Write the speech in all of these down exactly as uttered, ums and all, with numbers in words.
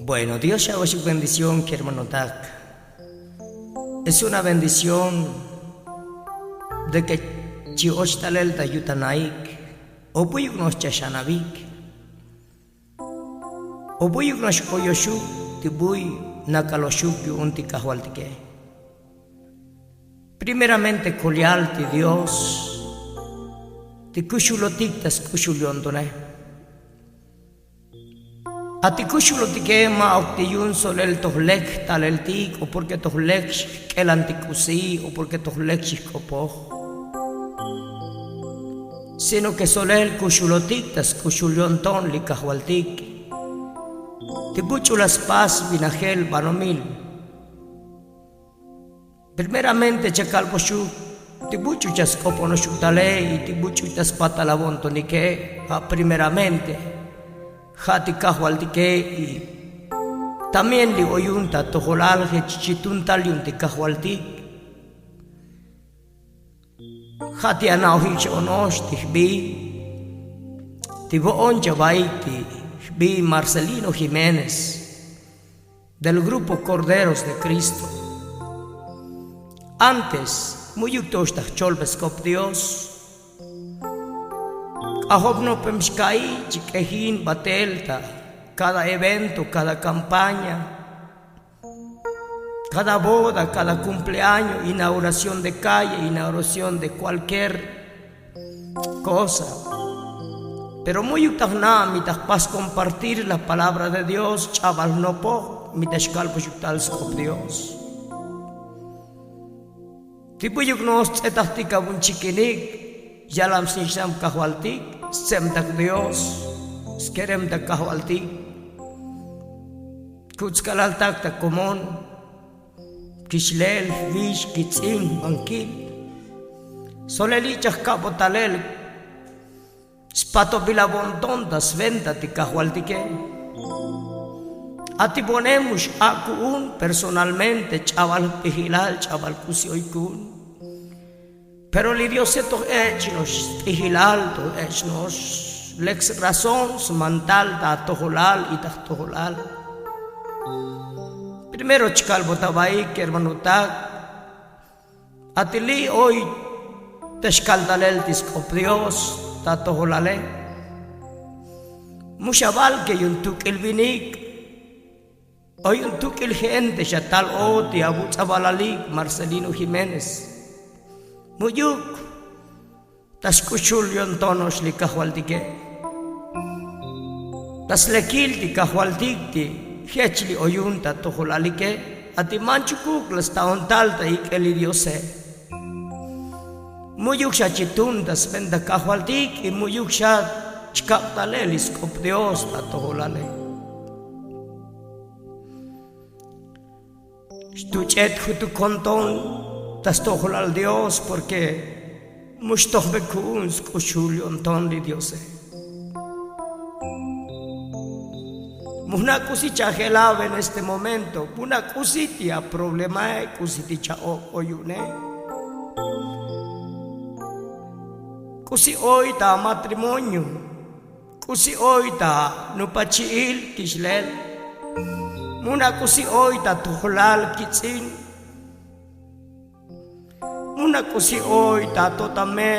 Bueno, dios xa'oxik bendición kermanotak. Es una bendición de ke chi och talel ta yutanaik o buyuk no'ox chaxanavik o buyuk no'ox oyoxuk ti buy nakaloxuk yu'un ti kajvaltike. Primeramente kolyal ti dios ti kuxulotik ta sk'uxul yo'ntone. A ti kuxulotike ma'uk ti yu'un solel toj lek jtaleltik o porke toj lek xk'elantik k'usi o porke toj lek xijk'opoj, sino ke solel kuxulotik ta sk'uxul yo'nton li kajvaltik ti buch'u la spas vinajel banomil. Primeramente chakalboxuk ti buch'u chask'oponoxuk tale y ti buch'u ta spatal avo'ntonike. Ja' primeramente ja' ti kajvaltike y también li oyun ta tojolal jech chitun tal yu'un ti kajvaltik. Ja' ti ana'ojik xa'ono'ox ti jbi ti vo'on chavaik ti jbi marcelino jiménez del grupo corderos de cristo. Antes mu'yuk to'ox ta jcholbe skop dios k'ajop nopem xka'i' chik'ejin batel ta kada evento kada kampaña, kada boda kada kumpleaño inauguración de kalle inauguración de kualkier kosa. Pero mu'yuk ta jna' mi ta jpas kompartir la palabra de dios ch'abal jnopoj mi ta xkalpoxuk tal skop dios. Ti buyuk no'ox sts'etajtik avu'un chikinik yalam snixnam kajvaltik stsemtak dios skeremtak kajvaltik. Kuts'kalaltak ta komon kixlel jvix kitz'in jbankil solel ich'aj kabo talel spatobil avo'nton ta sventa ti kajvaltike. A ti bo'one mu x'ak' ku'un personalmente ch'abal jp'ijilal ch'abal k'usi oy ku'un. Pero li diose toj ech' no'ox sp'ijilal toj ech' no'ox lek srazón smantal ta atojolal y ta jtojolal. Primero chkalbot avaik kermanotak. Ati li' oy ta xkaltalel ti sk'op dios ta tojolale. Mu xaval ke yu'un tuk'il vinik o yu'un tuk'il gente xatal o ti avutz'avalalik marcelino jiménez. Mu'yuk ta sk'uxul yo'ntono'ox li kajvaltike ta slekil ti kajvaltik ti jech li oyun ta tojolalike. A ti manchukuk la staon tal ta ik'el li diose. Mu'yuk xa chitun ta sventa kajvaltik y mu'yuk xa chkab talel li sk'op dios ta tojolale. Xtuch'et jutuk konton ta stojolal dios porke mu xtojbe ku'un sk'uxul yo'nton li diose. Mu jna' k'usi chajelav en este momento mu jna' k'usi ti aproblemae k'usi ti cha'ok' o yu'une. K'usi oy ta amatrimonio k'usi oy ta nupachi'il kixlel. Mu jna' k'usi oy ta tojolal kitz'in. Mu jna' k'usi oy ta totame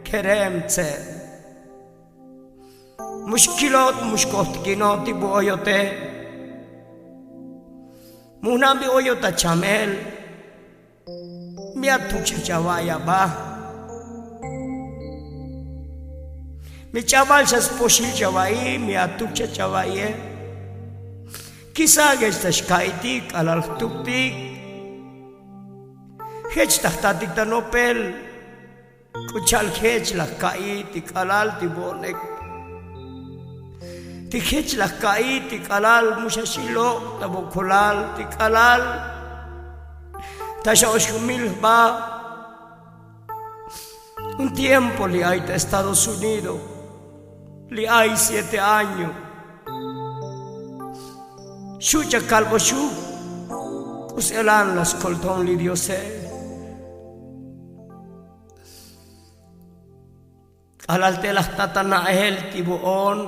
kerem tzel. Mu xkilot mu xkojtikino ti bu oyote. Mu jna' bi oyot ta chamel. Mi atuk xa chava'i aba. Mi ch'abal xa spoxil chava'i mi atuk xa chava'iye. Kisa jech ta xka'itik k'alal jtuktik. Jech ta jtatik ta nopel. K'u cha'al jech laj ka'i ti k'alal ti bo'onek. Ti jech laj ka'i ti k'alal mu xa xilok' ta vokolal ti k'alal ta xa oxjumil jba. Un tiempo li ay ta estados unidos li ay siete año. Xu' chakalboxuk k'us'elan la skolton li diose. Alal te laj tata na'el ti vo'on,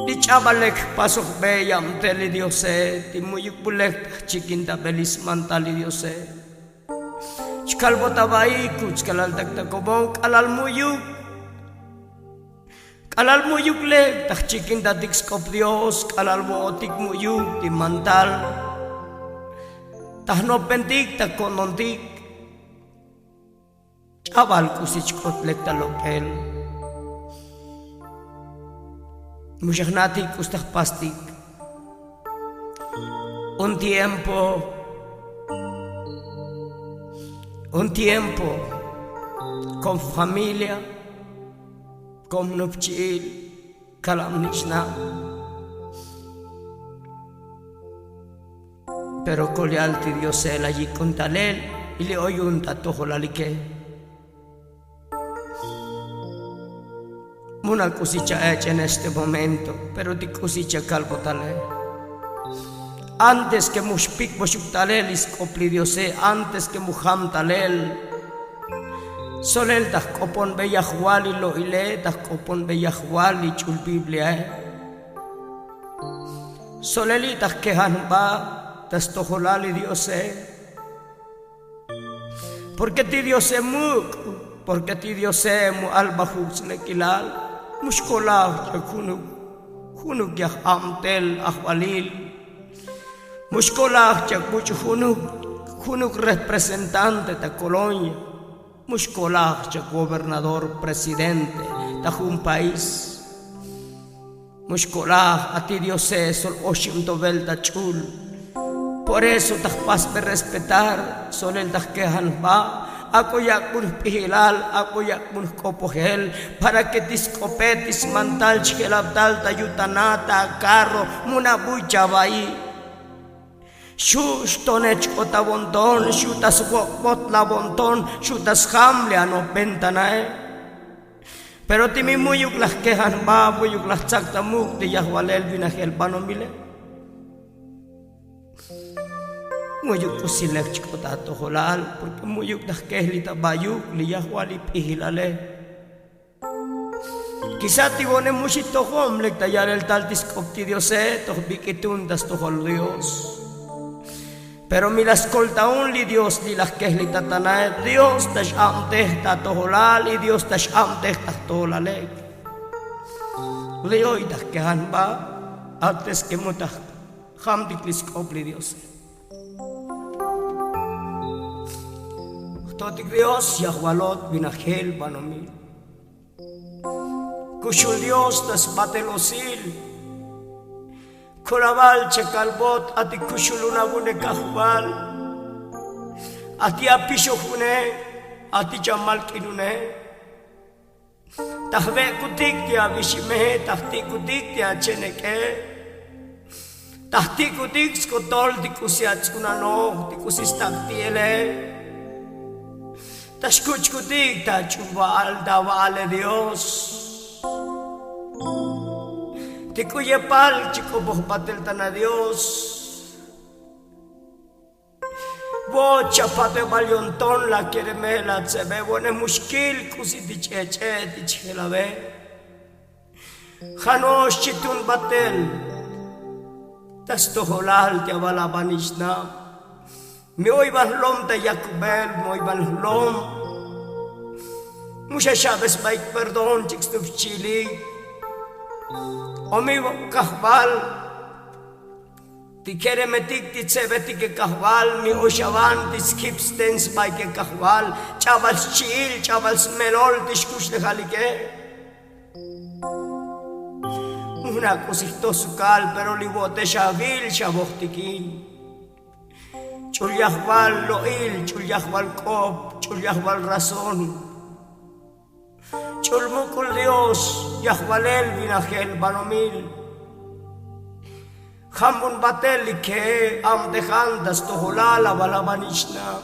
li ch'abal lek jpasojbe yabtel li diose ti mu'yuk bulek ta jchikintabe li smantal li diose. Chkalbot ava'i kuch k'alal tak ta kobon k'alal mu'yuk, k'alal mu'yuk lek ta jchikintatik sk'op dios k'alal vo'otik mu'yuk ti mantal ta jnopentik ta ko'nontik. Ch'abal k'usi chk'ot lek ta lok'el. Mu xa jna'tik k'usi ta jpastik. Un tiempo, un tiempo kom familia, kom nupchi'il, kalab nich'na'. Pero kol yal ti diose la yik'un talel y li oyun ta tojolalike. Mu na k'usi cha'ech' en este momento, pero ti k'usi chakalbo talel. Antes ke mu xpikboxuk talel li sk'op li diose, antes ke mu jam talel, solel ta jk'oponbe yajval li lo'ile, ta jk'oponbe yajval li ch'ul bibliae. Soleli ta jkejan jba ta stojolal li diose. Porke ti diose muk', porke ti diose mu albajuk slekilal. Mu xkolaj chak junuk, junuk yaj abtel ajvalil. Mu xkolaj chak buch' junuk, junuk representante ta kolonia. Mu xkolaj chak gobernador, presidente ta jun pais. Mu xkolaj a ti diose sol oxib tovel ta ch'ul. Por eso ta jpasbe respetar, solel ta jkejan jba. Ak'o yak'bun jp'ijilal, ak'o yak'bun jk'opojel, para ke ti sk'ope ti smantal chjelabtal ta yutana ta akarro, mu nabuy chava'i. Xu' xtone chk'ot avonton, xu' ta svok'bot lavonton, xu' ta sjam li anopentanae. Pero ti mi mu'yuk laj kejan jba, mu'yuk laj tsak ta muk' ti yajvalel vinajel banomile. Mu'yuk k'usi lek chk'ot atojolal, porke mu'yuk laj kejli ta bayuk li yajval li p'ijilale. Kisa ti vo'one mu xi tojom lek ta yalel tal ti sk'op ti diose, toj bik'itun ta stojol dios. Pero mi la skoltaun li dios li laj kejli tatanae, dios ta x'abtej ta atojolal y dios ta x'abtej ta jtojolale. Li oy ta jkejan jba antes ke mu ta jamtik li sk'op li diose. Jtotik dios yajvalot vinajel banomil. Kuxul dios ta sbatel osil. Kolaval chakalbot a ti kuxulun avune kajval. A ti apixojune, a ti chamalk'inune. Ta jve'kutik ti avixime, ta jti'kutik ti achenek'e. Ta jti'kutik skotol ti k'usi atz'unanoj, ti k'usi stak'ti'ele. Ta xkuch'kutik ta ch'uva'al ta va'ale dios. Ti k'u yepal chik'opoj batel tana dios. Vo'ot chapatebal yonton la kereme la tsebe, vo'one mu xkil k'usi ti ch'ech'e ti chjelave. Jano'ox chitun batel ta stojolal ti avalabanixnab. Mi oy ban jlom ta yakubel, mi oy ban jlom. Mu xa xabe sbaik perdón chik stup xchi'ilik. O mi kajval, ti keremetik ti tsebetike kajval, mi oy xavan ti skipsten sbaike kajval. Ch'abal xchi'il, ch'abal smelol ti xkuxlejalike. Mu jna' k'usi jtoj sukal, pero li vo'ote xavil xavojtikin. Ch'ul yajval lo'il, ch'ul yajval k'op, ch'ul yajval razón. Ch'ul muk'ul dios yajvalel vinajel banomil. Jambun batel li ke'e abtejan ta stojolal avalabanixnab.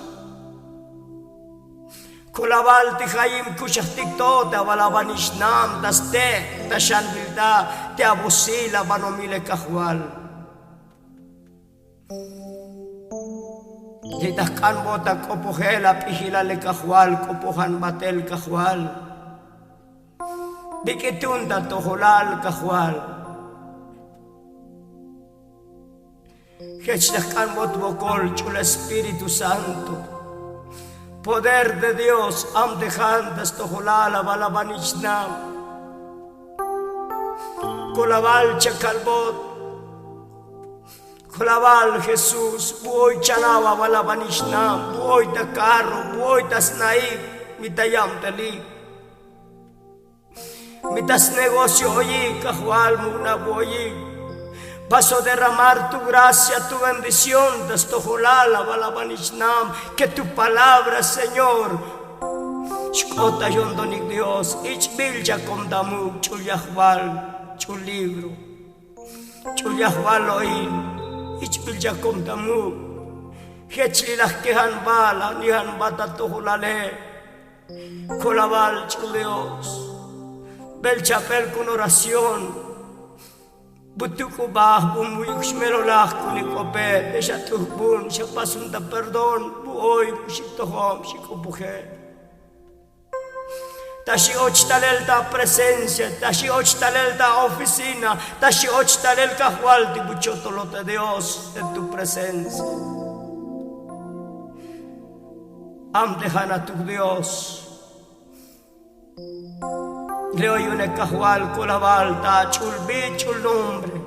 Kolaval ti jayib kuxajtik to ti avalabanixnab ta ste' ta xanvilta ti avosil avanomile kajval. Li ta jk'anbot ak'opojel ap'ijilale kajval, k'opojan batel kajval. Bik'itun ta tojolal kajval. Jech laj k'anbot vokol ch'ul espíritu santo. Poder de dios, amtejan ta stojolal avalavanix nam. Kolaval chakalbot. Kolaval jesús, vu'oy chalav avalavanix nam, vu'oy ta karro, vu'oy ta sna'ik, mi ta yamtelik. Mi ta snegocio oyik kajval mu'na vu'oyik. Vas a derramar tu gracia tu bendición ta stojolal avalavanix nam. Ke tu palabra señor, xk'ot ta yontonik dios, ich'bil chakom ta muk' ch'ul yajval, ch'ul libro, ch'ul yajval lo'il. Ich'bil chakom ta muk'. Jech li laj kejanbal anijanbat ta tojolale. Kolaval ch'ul dios, bel chapel kun oración. Vutuk' ubaj vun vuyuk xmelolaj kunik ope, te xat'uj vun xapasun ta perdón, vu'oy vuxik tojom xik'upuje. Ta xi'och talel ta presencia, ta xi'och talel ta oficina, ta xi'och talel kajval ti vuchotolot ta dios, en tu presencia. Amtejanatuk dios. Le'oy une kajval kolaval ta ch'ul bi ch'ul nombre.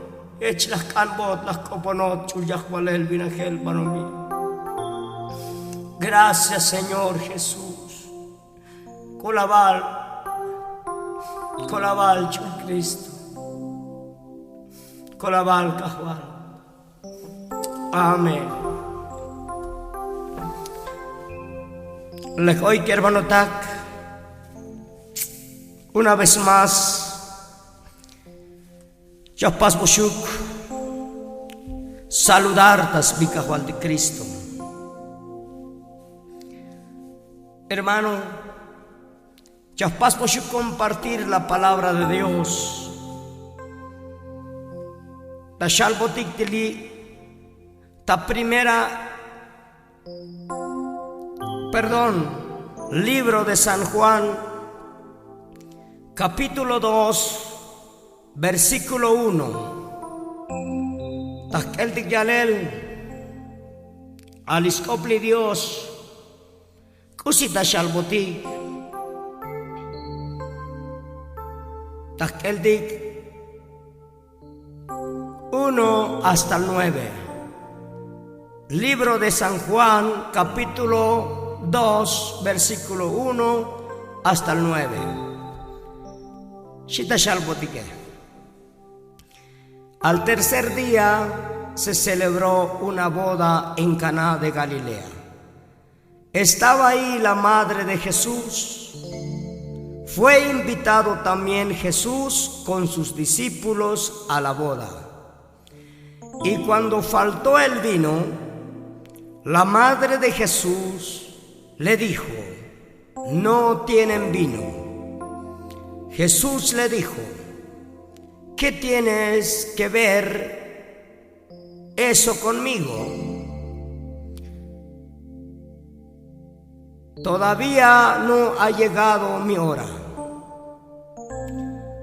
Jech laj k'anbot laj k'oponot ch'ul yajvalel vinajel banomil. Gracias señor jesús. Kolaval, kolaval ch'ul kristo. Kolaval kajval. Amén. Laj oy kermanotak, una vez más chajpas vuxuk saludar ta sbikajval ti kristo. Hermano, chajpas vuxuk kompartir la palabra de dios. Ta xalbotik tili ta primera, perdón, libro de san juan, kapítulo dos, versíkulo uno. Ta jk'eltik yalel, ali sk'op li dios. K'usi ta xalbotik? Ta jk'eltik uno hasta el nueve. Libro de san juan kapítulo dos versíkulo uno hasta el nueve. Xita xalbotike. Al tercer día se celebró una boda en caná de galilea. Estaba ahí la madre de jesús. Fue invitado también jesús con sus discípulos a la boda. Y cuando faltó el vino, la madre de jesús le dijo: no tienen vino. Jesús le dijo: qué tienes que ver eso conmigo? Todavía no ha llegado mi hora.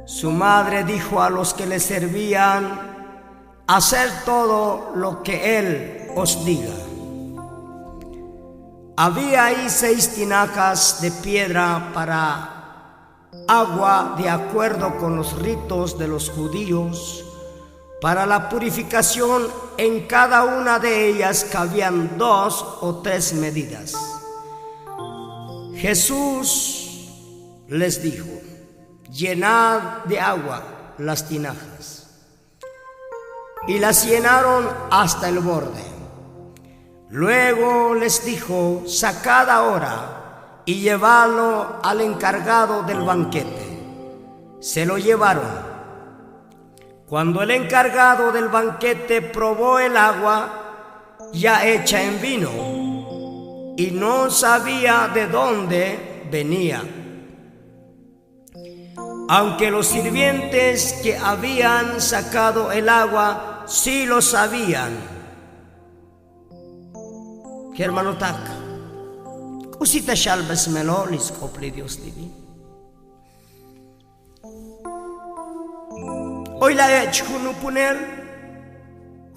Su madre dijo a los que le servían: haced todo lo que él os diga. Había ahí seis tinajas de piedra para agua de acuerdo con los ritos de los judíos, para la purificación. En cada una de ellas cabían dos o tres medidas. Jesús les dijo: llenad de agua las tinajas. Y las llenaron hasta el borde. Luego les dijo: sacad ahora y llevadlo al encargado del banquete. Se lo llevaron. Cuando el encargado del banquete probó el agua ya hecha en vino, y no sabía de dónde venía, aunque los sirvientes que habían sacado el agua sí lo sabían. Kermanotak, k'usi ta xalbesmelo li sk'op li dios tili? Ech' jun upunel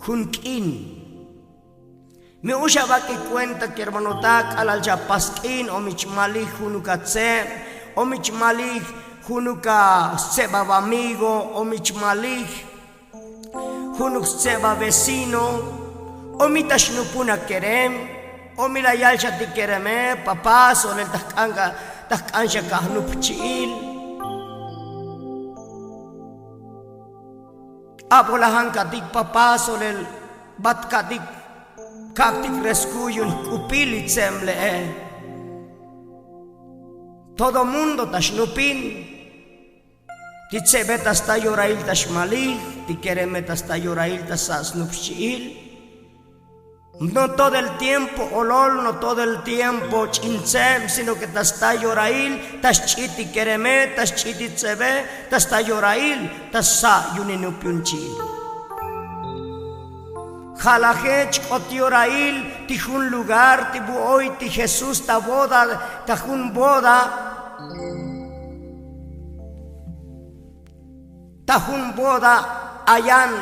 jun k'in. Mi uxa vak'i kuenta kermanotak k'alal chapas k'in o mi chmalij junuk atseb o mi chmalij junuk astseb avamigo o mi chmalij junuk stseb avecino o mi ta xnupun akerem o mi la yal xa ti kereme papá solel ta jk'an xa kajnup jchi'il. Abo lajan katik papá solel bat katik kaktik resku yu'un jk'upil li tseb le'e. Todo mundo ta xnupin. Ti tsebe ta sta yorail ta xmalij ti kereme ta sta yorail ta sa' snup xchi'il. No todo el tiempo olol no todo el tiempo ch'in tseb sino ke ta sta yorail ta xch'i ti kereme ta xch'i ti tsebe ta sta yorail ta sa' yu'un inup yu'un chi'il. Ja' lajech k'ot yorail ti jun lugar ti bu oy ti jesús ta boda ta jun boda ta jun boda ayan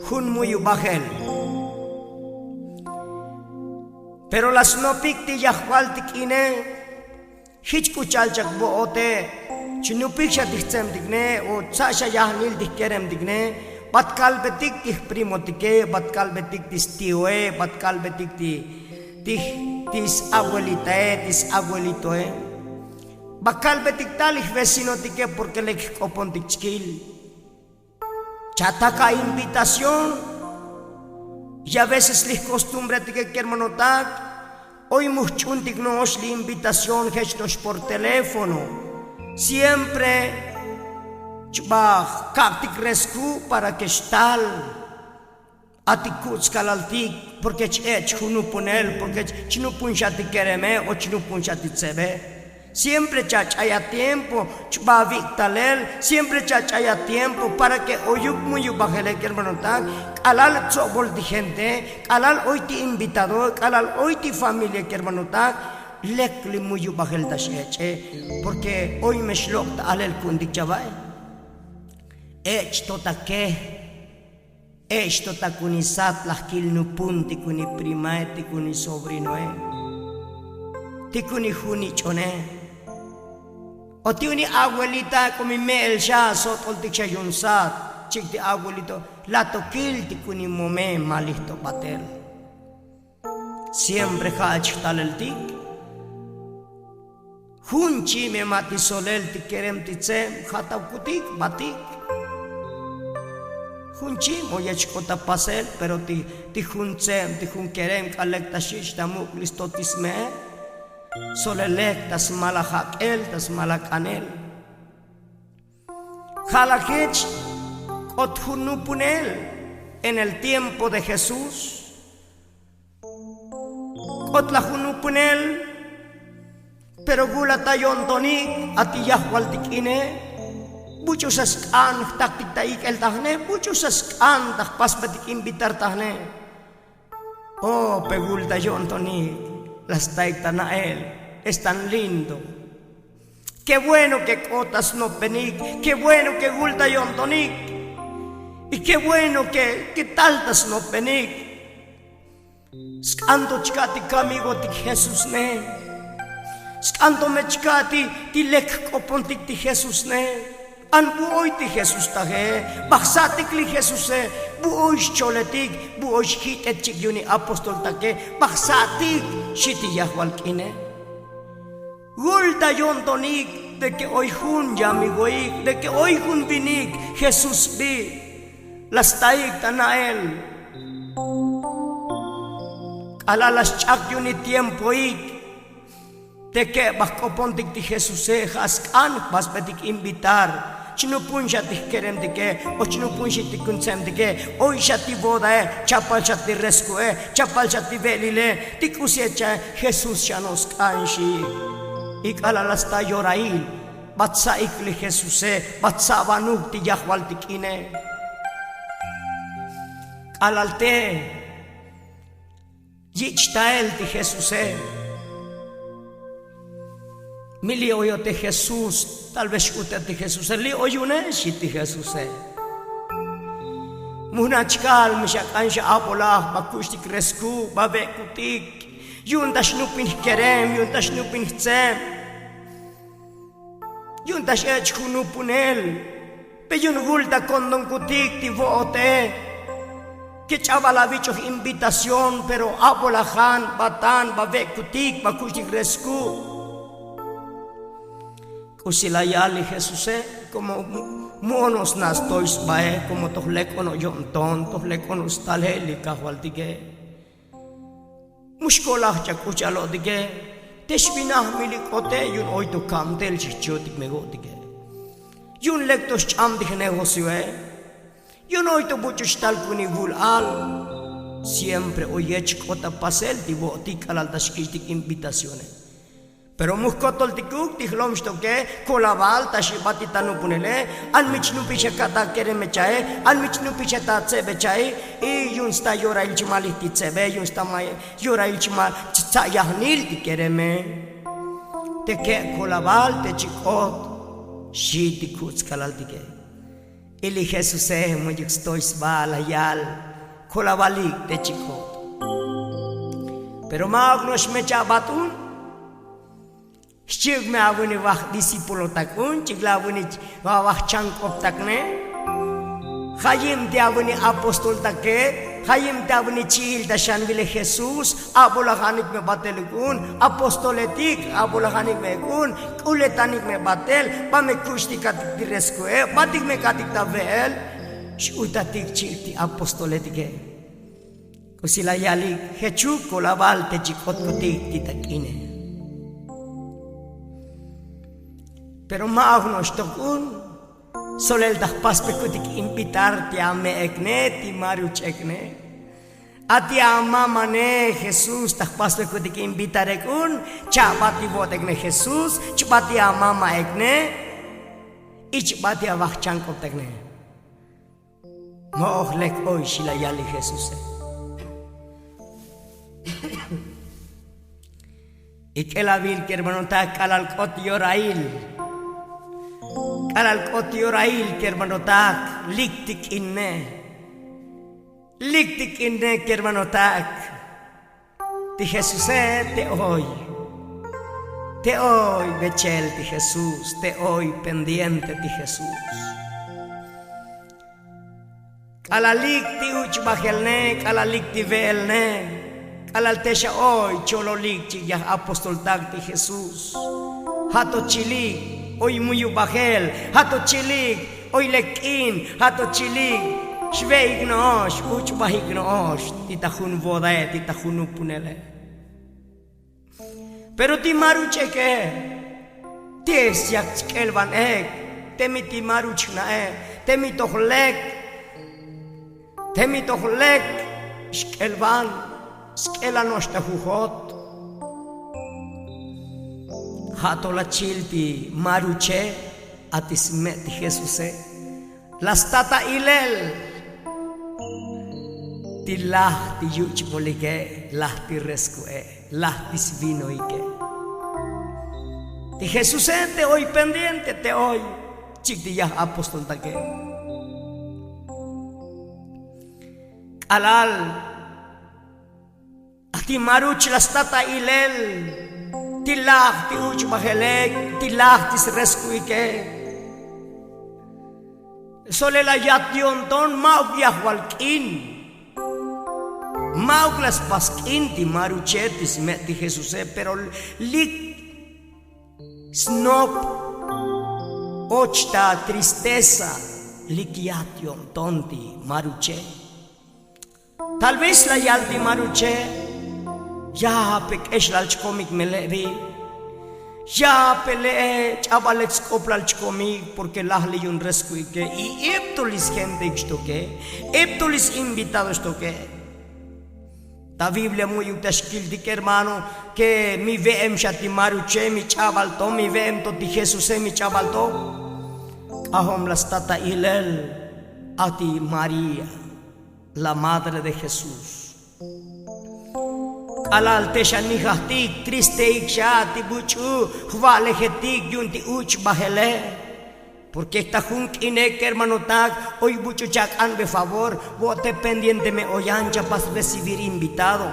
jun muyubajel. Pero la snopik ti yajval ti k'ine jich k'u cha'al chak bo'ote chnupik xa ti jtsemtikne o tsa' xa yajnil ti jkeremtikne. Bat kalbetik ti jprimotike bat kalbetik ti stioe bat kalbetik ti ti s-abuelitae ti s-abuelitoe. Bat kalbetik tal li jvecinotike porke lek jk'opontik chkil. Chatak a invitación. Y a veces li jkostumbretike kermanotak oy mu jch'untik no'ox li invitación jech no'ox por teléfono. Siempre chbaj kak'tik resku' para ke xtal. Atik ku'ts kalaltik porke ch-ech' jun nupunel porke chnupun xa ti kereme o chnupun xa ti tsebe. Siempre chach'ay atiempo chba vik'talel. Siempre chach'ay atiempo para ke oyuk muyubajele kermanotak k'alal tsobol ti gente k'alal oy ti invitado k'alal oy ti familia kermanotak. Lek li muyubajel ta xech'e porke oy me xlok' ta alel ku'untik chava'e. Ech' to ta ke. Ech' to ta kunisat laj kil nupun ti kuni primae ti kuni sobrinoe ti kuni jun ich'one. O ti uni abuelita k'o mi me'el xa sot'oltik xa yu'un sat chik ti abuelito. Lato kil ti kuni mome malij to batel. Siempre ja' ech jtaleltik. Jun chi'me ma' ti solel ti kerem ti tseb ja' ta kutik batik. Jun chi'm oyech k'o ta pasel pero ti jun tseb ti jun kerem k'al lek ta xich' ta muk' li stotisme'e. Solel lek ta smalaj ak'el ta smalaj k'anel. Ja' lajech k'ot jun nupunel en el tiempo de jesús. K'ot laj jun nupunel. Pero gul ata yo'ntonik ati yajvaltik k'ine. Buch'u xa sk'an jtaktik ta ik'el ta jne buch'u xa sk'an ta jpasbetik invitar ta jne. O pe gul ta yo'ntonik. La staik ta na'el. Es tan lindo. Ke bueno ke k'ot ta snopbenik ke bueno ke gul ta yo'ntonik. Y ke bueno ke tal ta snopbenik. Sk'an to chka' ti kamigotik jesús ne. Sk'an to me chka' ti lek jk'opontik ti jesús ne. An bu oy ti jesús taje. Baj sa'tik li jesuse. Bu oy xcholetik bu oy xjit'et chik yu'un i apostoltake. Baj sa'tik xi ti yajval k'ine. Gul ta yo'ntonik de ke oy jun yamigoik de ke oy jun vinik jesús bi. La staik ta na'el. K'alal la xch'ak yu'un i tiempoik. Te ke' baj k'opontik ti jesuse ja' sk'an jbasbetik invitar. Chnupun xa ti jkeremtike o chnupun xi ti kuntsemtike. Oy xa ti bodae chapal xa ti resku'e chapal xa ti ve'lile. Ti k'usi echae jesús xa no' sk'an xi. Y k'alal la sta yorail bat sa'ik li jesuse bat sa' banuk ti yajval ti k'ine. K'alal te yich' tael ti jesuse. Mi li oyote jesús tal vez x'ute ti jesuse li oyune xi ti jesuse. Mujnachkal mi xak'an xa abolaj ba kuxtik resku' ba ve'kutik. Yu'un ta xnupin jkerem, yu'un ta xnupin jtzeb, yu'un ta xech' junupunel. Pe yu'un jul ta kondonkutik ti vo'ote ke ch'abal avich'oj invitación, pero abolajan ba tan ba ve'kutik ba kuxtik resku'. K'usi la yal li jesuse, komo mu'ono sna' stoy sbae, komo toj lek ono yo'nton, toj lek ono stale li kajvaltike. Mu xkolaj chak k'u chalo'tike. Te xvinaj mi li k'ote, yu'un oy to kabtel xijchi'otik me vo'otike. Yu'un lek to xch'am ti jnegocioe. Yu'un oy to buch'u xtal kuni vul al. Siempre oyech k'ot ta pasel ti vo'otik k'alal ta xkich'tik invitacione. Pero mu jkotoltikuk ti jlom xtoke, kolaval ta xibat ti ta nupunele. An mi chnupi xa ka' ta kereme cha'e, an mi chnupi xa ta tsebe cha'e. Y yu'un sta yorail chmalij ti tsebe, yu'un sta ma yorail chma chtza'yajnil ti kereme. Te ke' kolaval te chik'ot, xi ti ku'ts kalaltike. Y li jesuse mu'yuk stoy sba la yal, kolavalik te chik'ot. Pero ma'uk no'ox me cha'bat un. Xchi'uk me avuni vaj discípulotak un, chikla avuni vaj chank'optak ne. Ja' yim ti avuni apostoltake, ja' yim ti avuni chi'il ta xanvile jesús. Abolajanik me batel ek un, apostoletik abolajanik me ek un, k'uletanik me batel. Ba me kuxtikatik ti resku'e, batik me k'atik ta ve'el. X'utatik chi'il ti apostoletike. K'usi la yalik jechuk kolaval te chik'otkutik ti ta k'ine. Pero ma'uk no'ox tok un. Solel ta jpaspekutik invitar ti ame'ekne, ti maruch'ekne. A ti amamane jesús ta jpaspekutik invitar ek un. Cha'bat ti vo'otekne jesús, ch'bat ti amamaekne. Y ch'bat ti avajchank'optekne. Mo'oj lek oy xi la yal li jesuse. Ik'el avil kermanotak, k'alal k'ot yorail, k'alal k'ot yorail kermanotak, lik ti k'inne. Lik ti k'inne kermanotak. Ti jesuse te oy, te oy bechel ti jesús, te oy pendiente ti jesús. K'alal lik ti uch'bajelne, k'alal lik ti ve'elne, k'alal te xa oy chololik chik yaj apostoltak ti jesús. Ja' to chilik oy muyubajel, ja' to chilik oy lek k'in, ja' to chilik xve'ik no'ox, uch'bajik no'ox ti ta jun vodae, ti ta jun nupunele. Pero ti maruch'eke, ti yak chk'elvan ek. Temi ti maruch jna'e, temi toj lek, temi toj lek xk'elvan, sk'elan no'ox ta jujot. Ja' to la chil ti maruche, a ti sme' ti jesuse. La sta ta ilel ti laj ti yuch'bolike, laj ti resku'e, laj ti svinoike. Ti jesuse te oy pendiente, te oy chik ti yaj apostoltake. K'alal a ti maruch la sta ta ilel ti laj ti uch'bajele, ti laj ti sresku'ike. Solel la yat yo'nton, ma'uk yajval k'in, ma'uk la spas k'in ti maruche, ti sme' ti jesuse, pero lik snop, och ta tristeza, lik yat yo'nton ti maruche. Tal vez la yal ti maruche, yape k'exlal chkomik me le'vi, yape le'e ch'abal lek sk'oplal chkomik, porke laj li yu'un resku'ike. Y ep to li sgenteik xtoke, ep to li sinvitado xtoke. Ta biblia mu'yuk ta xkiltik hermano, ke mi ve'em xa ti maruche mi ch'abal to, mi ve'em to ti jesuse mi ch'abal to. K'ajom la sta ta ilel a ti maría, la madre de jesús. K'alal te xa nijajtik, tristeik xa ti buch'u, jva'lejetik yu'un ti uch'bajele. Porke ta jun k'ine kermanotak oy buch'u chak'anbe favor. Vo'ote pendiente me oyan chapas recibir invitado.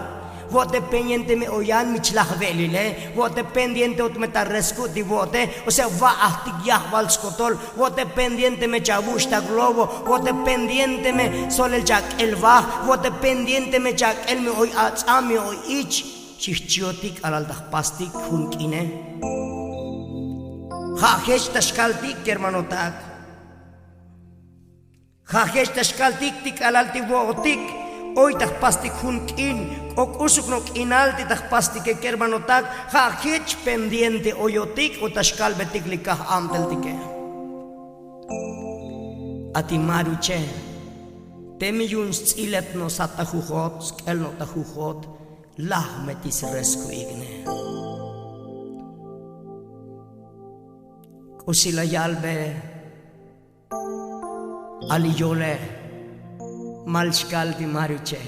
Vo'ote pendiente me oyan mi chlaj ve'lile. Vo'ote pendiente ot me ta resku' ti vo'ote. O sea va'ajtik yajbal skotol. Vo'ote pendiente me chavuch' ta globo. Vo'ote pendiente me solel chak'el vaj. Vo'ote pendiente me chak'el mi oy atz'am mi oy ich. Xijchi'otik k'alal ta jpastik jun k'ine. Ja' jech ta xkaltik kermanotak. Ja' jech ta xkaltik ti k'alal ti vo'otik oy ta jpastik jun k'in. K'o k'usuk no k'inal ti ta jpastike kermanotak. Ja' jech pendiente oyotik o ta xkalbetik li kaj abteltike. Ati maruche, teme yu'un sts'ilet no sat ta jujot sk'el no ta jujot. Laj me ti sresku'ik ne. K'usi la yalbe. Ali yole. Mal xkal ti maruche.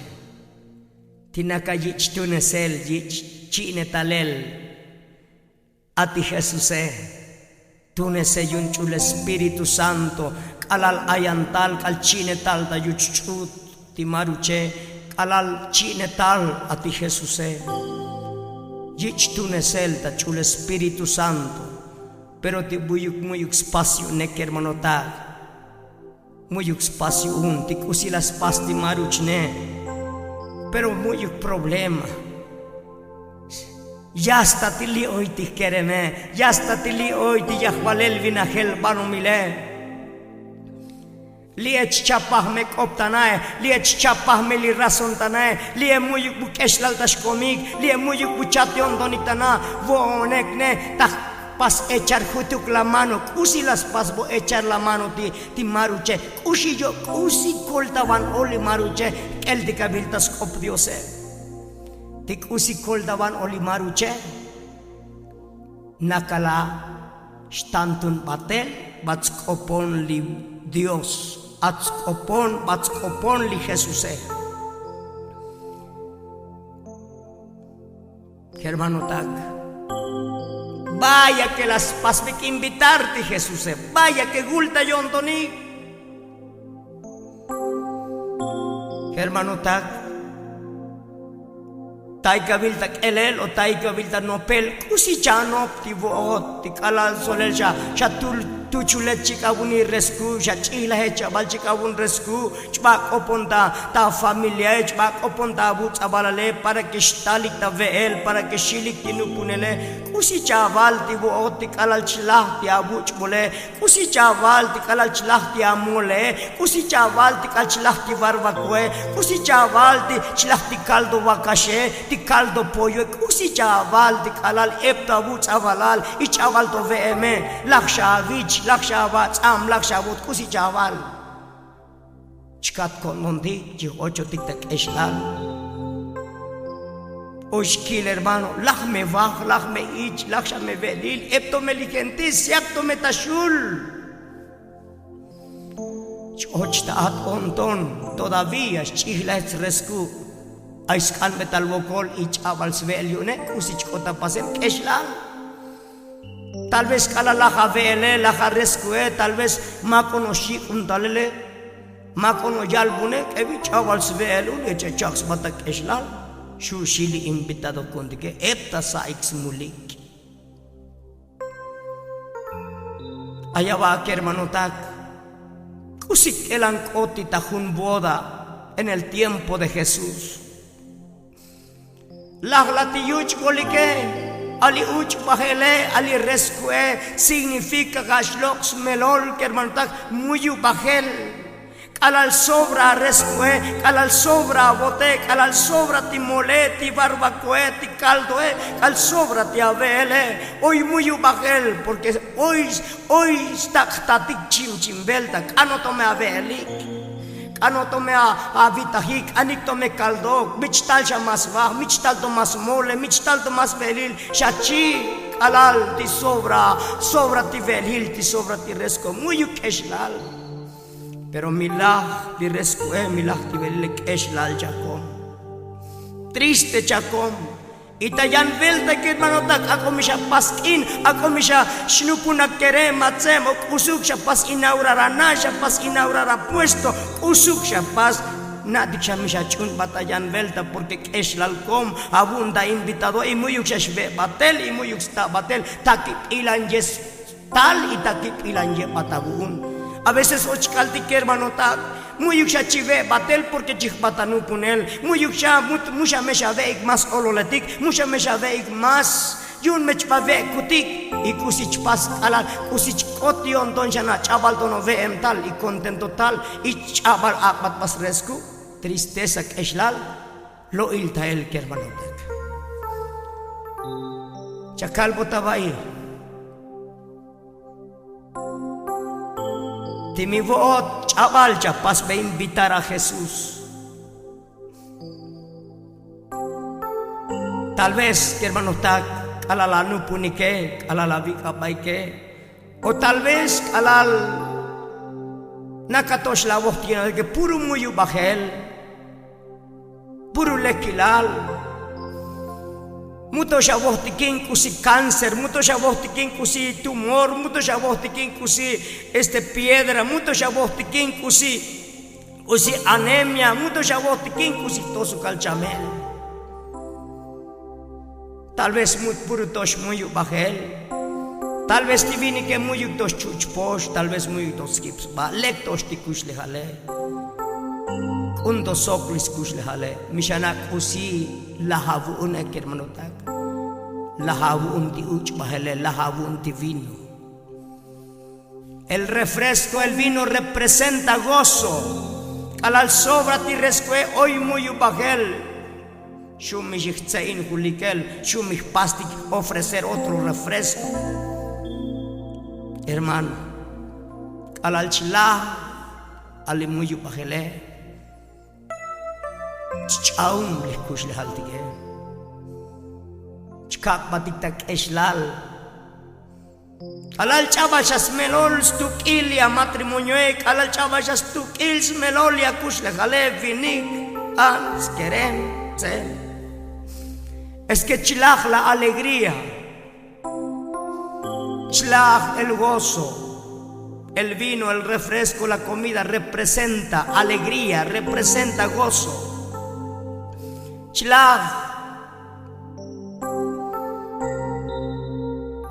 Ti naka yich' tunesel yich' chi'netalel. Ati jesuse. Tunese yu'un ch'ul espíritu santo k'alal ayantal k'al chi'netal ta yuch' ch'ut. Ti maruche k'alal chi'netal ati jesuse. Yich' tunesel ta ch'ul espíritu santo. Pero ti buyuk mu'yuk spas yu'une kermanotak. Mu'yuk spas yu'un ti k'usi la spas ti maruchne. Pero mu'yuk problema. Yasta ti li' oy ti jkereme. Yasta ti li' oy ti yajvalel vinajel banomile. Li'e chchapaj me k'optanae. Li'e chchapaj me li razontanae. Li'e mu'yuk bu k'exlal ta xkomik. Li'e mu'yuk bu chat yo'ntonik tana. Vo'onek ne ta jpas echar jutuk la mano. K'usi la spas bo echar la mano ti ti maruche. K'uxi yo' k'usi koltavan oli maruche. K'el ti kavil ta sk'op diose. Ti k'usi koltavan oli maruche. Nakala xtantun batel bat sk'opon li dios. At sk'opon bat sk'opon li jesuse. Kermanotak. Vaya ke la spasbik invitar ti jesuse. Vaya ke gulta yo'ntonik. Kermanotak. Taykavil ta k'elel o taykavil ta nopel k'usi chanop ti vo'ot ti k'alal solel xa xa tuchulet chik'avunil resku' xa ch'ijlajet chabal chik'avun resku'. Chba k'opon ta ta familiae chba k'opon ta avutz'avalale para ke xtalik ta ve'el para ke xilik ti nupunele. K'usi chaval ti vo'ot ti k'alal chlaj ti avuch'bole. K'usi chaval ti k'alal chlaj ti amole. K'usi chaval ti k'al chlaj ti barbakoe. K'usi chaval ti chlaj ti kaldo vakaxe ti kaldo poyoe. K'usi chaval ti k'alal ep to avutz'avalal ich'aval to ve'eme. Laj xa avich laj xa avatz'am laj xa avot k'usi chaval. Chkat ko'ntontik chij ochotik ta k'exlal. Oxkil hermano laj me vaj laj me ich laj xa me ve'lil ep to me li gentil syak to me ta xul. Ch-och ta at o'nton todavía xch'ijlaj sresku'. Ay sk'anbetal vokol ich'abal sve'el yu'une k'usi chk'ot ta pasel k'exlal. Tal vez k'alal laj ave'ele laj areskue tal vez mak'on oxik'untalele. Mak'on oyalbune k'evi ch'abal sve'el un echechaj sba ta k'exlal. Xu' xi li invitado ku'untike ep ta sa'ik smulik. Ay ava'ak hermanotak. K'usi k'elan k'ot ti ta jun boda en el tiempo de jesús. Laj la ti yuch' bolike. Ali uch' bajele ali reskue. Signifika ja' xlok' smelol kermanotak muyu bajel. K'alal sobra aresku'e k'alal sobra avote k'alal sobra ti mole ti barbakoe ti kaldoe k'al sobra ti ave'ele. Oy muyu bajel porke oy oy xtak' jtatik chimchim velta k'anot to me ave'elik. K'anot to me avitajik k'anik to me kaldok mich tal xa mas vaj mich tal to mas mole mich tal to mas ve'elil. Xa chi' k'alal ti sobra sobra ti ve'elil ti sobra ti resko muyu k'exlal. Pero mi laj ti reskoe mi laj ti ve'elile k'exlal chakom. Triste chakom. Y ta yan velta kermanotak ak'o mi xa pas k'in, ak'o mi xa xnupunak kere matzeb o k'usuk xa pas inaurar ana xa pas inaurar apuesto, k'usuk xa pas. Na'tik xa mi xa ch'unbat ta yan velta porke k'exlalkom. Avu'un ta invitado y mu'yuk xa xve'batel y mu'yuk sta' batel. Takip'ilan yes tal y takip'ilan yebat avu'un. A veces och k'altik kermanotak, mu'yuk xa chive' batel porke chijbat anupunel. Mu'yuk xa mu xa me xa ve'ik mas ololetik, mu xa me xa ve'ik mas yu'un me chba ve'kutik. Y k'usi chpas k'alal, k'usi chk'ot yo'nton xa na' ch'abal tono ve'em tal y kontento tal y ch'abal ak'bat bas resku'. Tristeza k'exlal. Lo'il ta el kermanotak. Chakal bota ba'i. Ti mi vo'ot ch'abal chapasbe invitar a jesús. Tal vez kermanotak, k'alal anupunike, k'alal avik'abaike, o tal vez k'alal nakatox la avojtikinatike puru muyubajel. Puru lekilal. Mu to xa vojtikin k'usi cáncer, mu to xa vojtikin k'usi tumor, mu to xa vojtikin k'usi este piedra, mu to xa vojtikin k'usi k'usi anemia, mu to xa vojtikin k'usi jtosukal chamel. Tal vez mu puru tox muyubajel. Tal vez ti vinike mu'yuk tox chuchpox, tal vez mu'yuk tox skipsba lek tox ti kuxlejale. K'un to sok li skuxlejale. Mi xa na' k'usi laj avu'une kermanotak. Laj avu'un ti uch'bajele, laj avu'un ti vino. El refresco el vino representa gozo. K'alal sobra ti reskoe oy muyubajel. Xu' mi xijtze'in julikel, xu' mi jpastik ofrecer otro refresco. Hermano, k'alal chlaj ali muyubajele. Chch'aum li jkuxlejaltike. Chkak'batik ta k'exlal. K'alal ch'abal xa smelol stuk'il li amatrimonioe, k'alal ch'abal xa stuk'il smelol li akuxlejale, vinik, an, skerem, tzel. Es ke chlaj la alegría. Chlaj el gozo. El vino, el refresco, la comida representa alegría, representa gozo. Chlaj.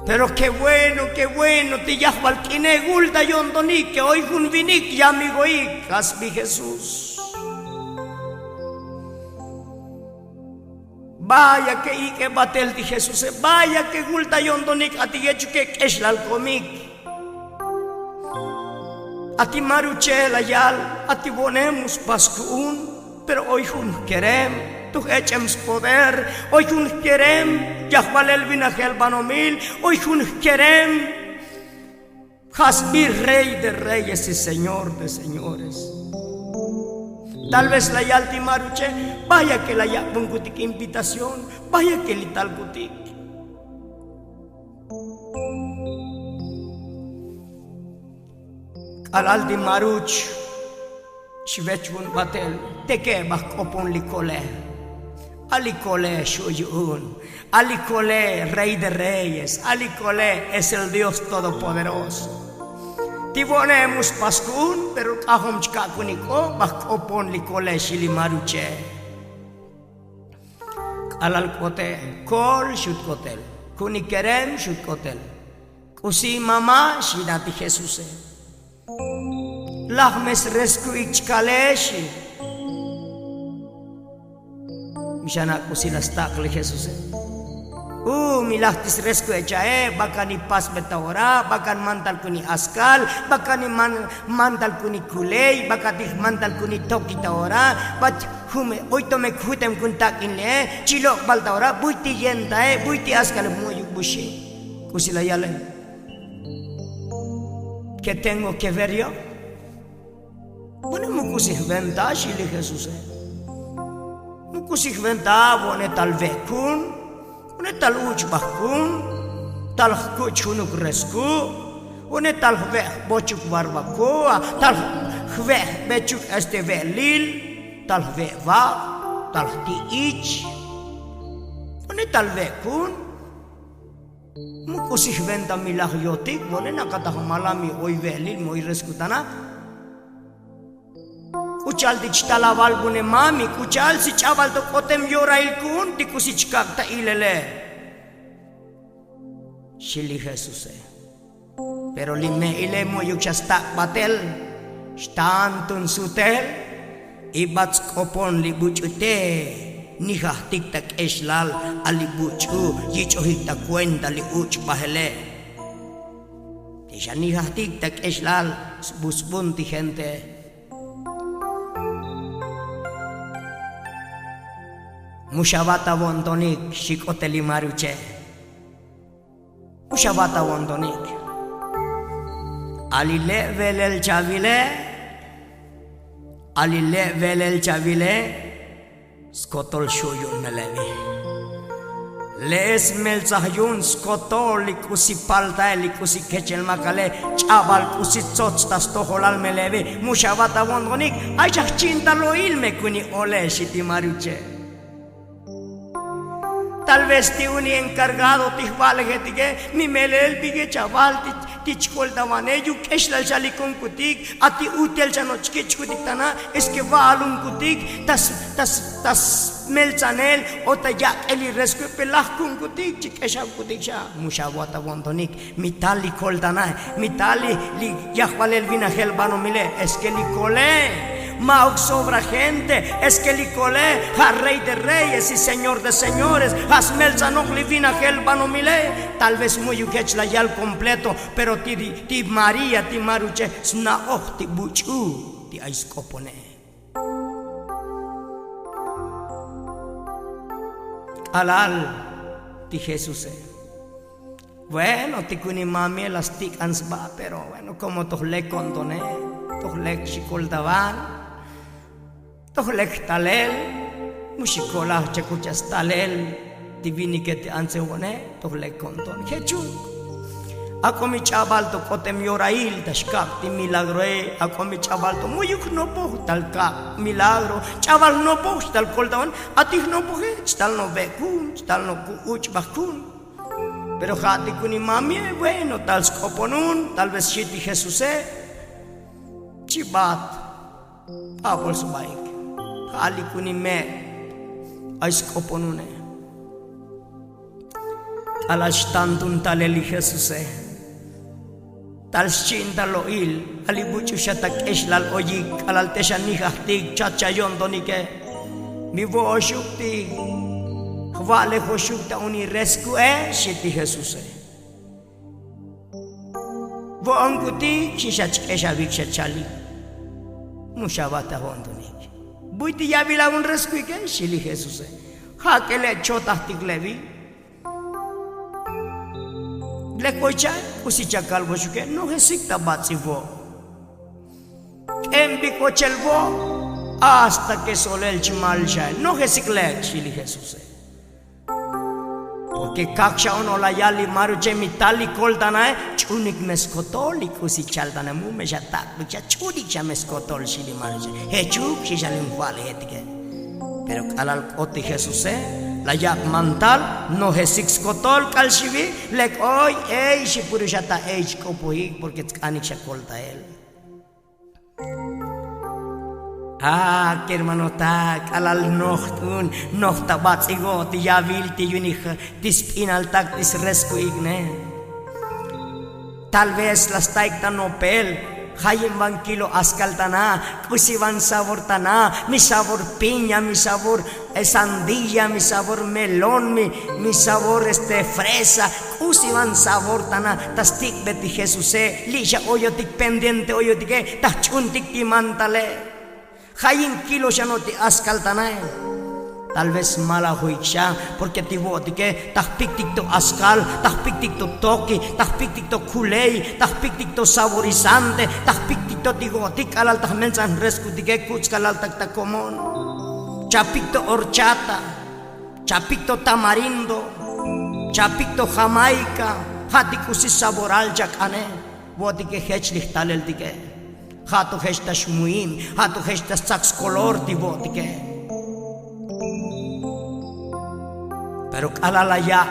Pero ke bueno ke bueno ti yajbal k'ine gulta yo'ntonik ke oy jun vinik yamigoik, kasbi jesús. Vaya ke ik'e batel ti jesuse, vaya ke gulta yo'ntonik ati yechuke k'exlal komik. Ati maruche la yal, ati vonem uspas ku'un. Pero oy jun jkerem, tuj ech'em spoder. Oy jun jkerem, yajvalel vinajel banomil. Oy jun jkerem, jasbil rey de reyes y señor de señores. Tal vez la yal ti maruche, vaya ke la yak'bunkutik invitación, vaya ke li talkutik. K'alal ti maruch xvechbun batel, teke' baj k'opon li kole. A li kole xu' yu'un. A li kole rey de reyes. A li kole es el dios todopoderoso. Ti vo'ne muspas ku'un pero k'ajom chka'kunik k'o baj k'opon li kole xi li maruche. K'alal k'ote kol xut k'otel, ku'unik kerem xut k'otel. K'usi mama xi na ti jesuse. Laj me sresku'ik chkale xi. Mi xa na' k'usi la stak' li jesuse. U mi laj ti sresku'e cha'e, bakan ipasbe ta ora, bakan mantal kun iaskal, bakan imantal kun ikuley, bakan ti jmantal kun itoki ta ora. Bach jun me oy to me kjutem kun tak'in le'e, chi lok'bal ta ora buy ti yentae, buy ti askale, mu'yuk buxi. K'usi la yale? Ke tengo ke ver yo? Vone mu k'usi jventa xi li jesuse. Mu k'usi jventa vone tal vekun, vone tal uch'bajkun, tal jkuch junuk resku', vone tal jve' jbochuk barbakoa, tal jve' jbechuk este ve'lil, tal jve' vab, tal jti'ich. One tal ve' kun mu k'usi jventa milaj yotik vone nakata jmala mi oy ve'lil mi oy reskutana. K'u cha'al ti chtal aval vune mami k'u cha'al si ch'abal to k'otem yorail ku'un ti k'usi chkak' ta ilele. Xi li jesuse. Pero li me'ile mu'yuk xa stak' batel xtantun sutel. Ibat sk'opon li buch'ute nijajtik ta k'exlal a li buch'u yich'ojik ta kuenta li uch' bajele. Ti xa nijajtik ta k'exlal sbusbun ti gente. Mu xavat avo'ntonik xik'otel li maruche. Mu xavat avo'ntonik. A li le' velel chavile. A li le' velel chavile. Skotol xu' yu'un melevi. Le'e smeltsaj yu'un skotol li k'usi paltae li k'usi kechel makale. Ch'abal k'usi tsots ta stojolal melevi mu xavat avo'ntonik. Ay xa jchi'intal lo'il me kuni ole xi ti maruche. Tal vez ti uni enkargado ti jva'lejetike mi melel vike chaval ti chkoltavane yuk k'exlal xa li kunkutik. A ti utel xa no' chkich'kutik tana. Es ke va'alunkutik ta smeltsanel o ta yak'el li reskue pe laj kunkutik chi k'exavkutik xa. Mu xavat avo'ntonik. Mi tal li koltanae mi tal li yajvalel vinajel banomile. Es ke li kole ma'uk sobra gente. Es ke li kole ja' rey de reyes y señor de señores. Ja' smeltsanoj li vinajel banomile. Tal vez mu'yuk jech la yal kompleto pero ti maría ti maruche sna'oj ti buch'u ti ay sk'opone. K'alal ti jesuse. Bueno ti kuni mamie la stik'an sba pero bueno komo toj lek ko'ntone toj lek xikoltavan. Toj lek jtalel. Mu xikolaj chakucha stalel ti vinike ti antse vo'ne toj lek ko'nton jechuk. Ak'o mi ch'abal to k'otem yorail ta xkab ti milagroe. Ak'o mi ch'abal to mu'yuk jnopoj tal kab milagro. Ch'abal jnopoj xtal koltavan. A ti jnopoje chtal no' ve'kun chtal no' ku'uch' bajkun. Pero ja' ti kuni mamie bueno tal sk'oponun tal vez xi ti jesuse. Chibat pabol sbaik. Ja' li kuni me' ay sk'oponune. K'alal xtantun talel li jesuse. Tal xchi'intal lo'il a li buch'u xa ta k'exlal oyik k'alal te xa nijajtik chat xa yo'ntonike. Mi vo'oxuk ti jva'lejoxuk ta uni reskue xi ti jesuse. Vo'onkutik xi xa chk'exavik xa chalik. Mu xavat avo'ntonik. Buy ti yavil avun reskuike xi li jesuse. Jak'e le' chotajtik levi. Lek oy cha'e k'usi chakalvoxuke nojesik ta bats'i vo'. K'enbik ochel vo'. Hasta ke solel chmal xae nojesik lek xi li jesuse. Porke kak xa on olayal li maruche mi tal li koltanae. Ch'unik me skotol li k'usi chaltana mu me xa tak'bik xa ch'unik xa me skotol xi li maruche. Jechuk xi xa li jva'lejetike. Pero k'alal k'ot ti jesuse la yak' mantal nojesik skotol k'al xivi. Lek oy ey xi puru xa ta ey chk'opojik porke tsk'anik xa koltael. A kermanotak k'alal noj t'un noj ta bats'igo' ti yavil ti yu'unij ti sp'inaltak ti sresku'ik ne. Tal vez la staik ta nopel. Jayin van kilo askaltana. K'usi van savortana. Mi savor piña mi savor sandilla mi savor melón mi savor este fresa. K'usi van savortana ta stik'be ti jesuse. Li' xa oyotik pendiente oyotike ta jch'untik ti mantale. Jayin kilo xa no' ti askaltanae. Tal vez malajoik xa porke ti vo'otike ta jpiktik to askal ta jpiktik to toki ta jpiktik to kuley ta jpiktik to saborizante ta jpiktik to ti vo'otik k'alal ta jmeltsan jreskutike kuts' k'alal tak ta komon. Chapik to horchata. Chapik to tamarindo. Chapik to jamaika. Ja' ti k'usi saboral chak'ane. Vo'otike jech li jtaleltike. Ja' to jech ta xmuin ja' to jech ta stsak skolor ti vo'otike. Pero k'alal la yab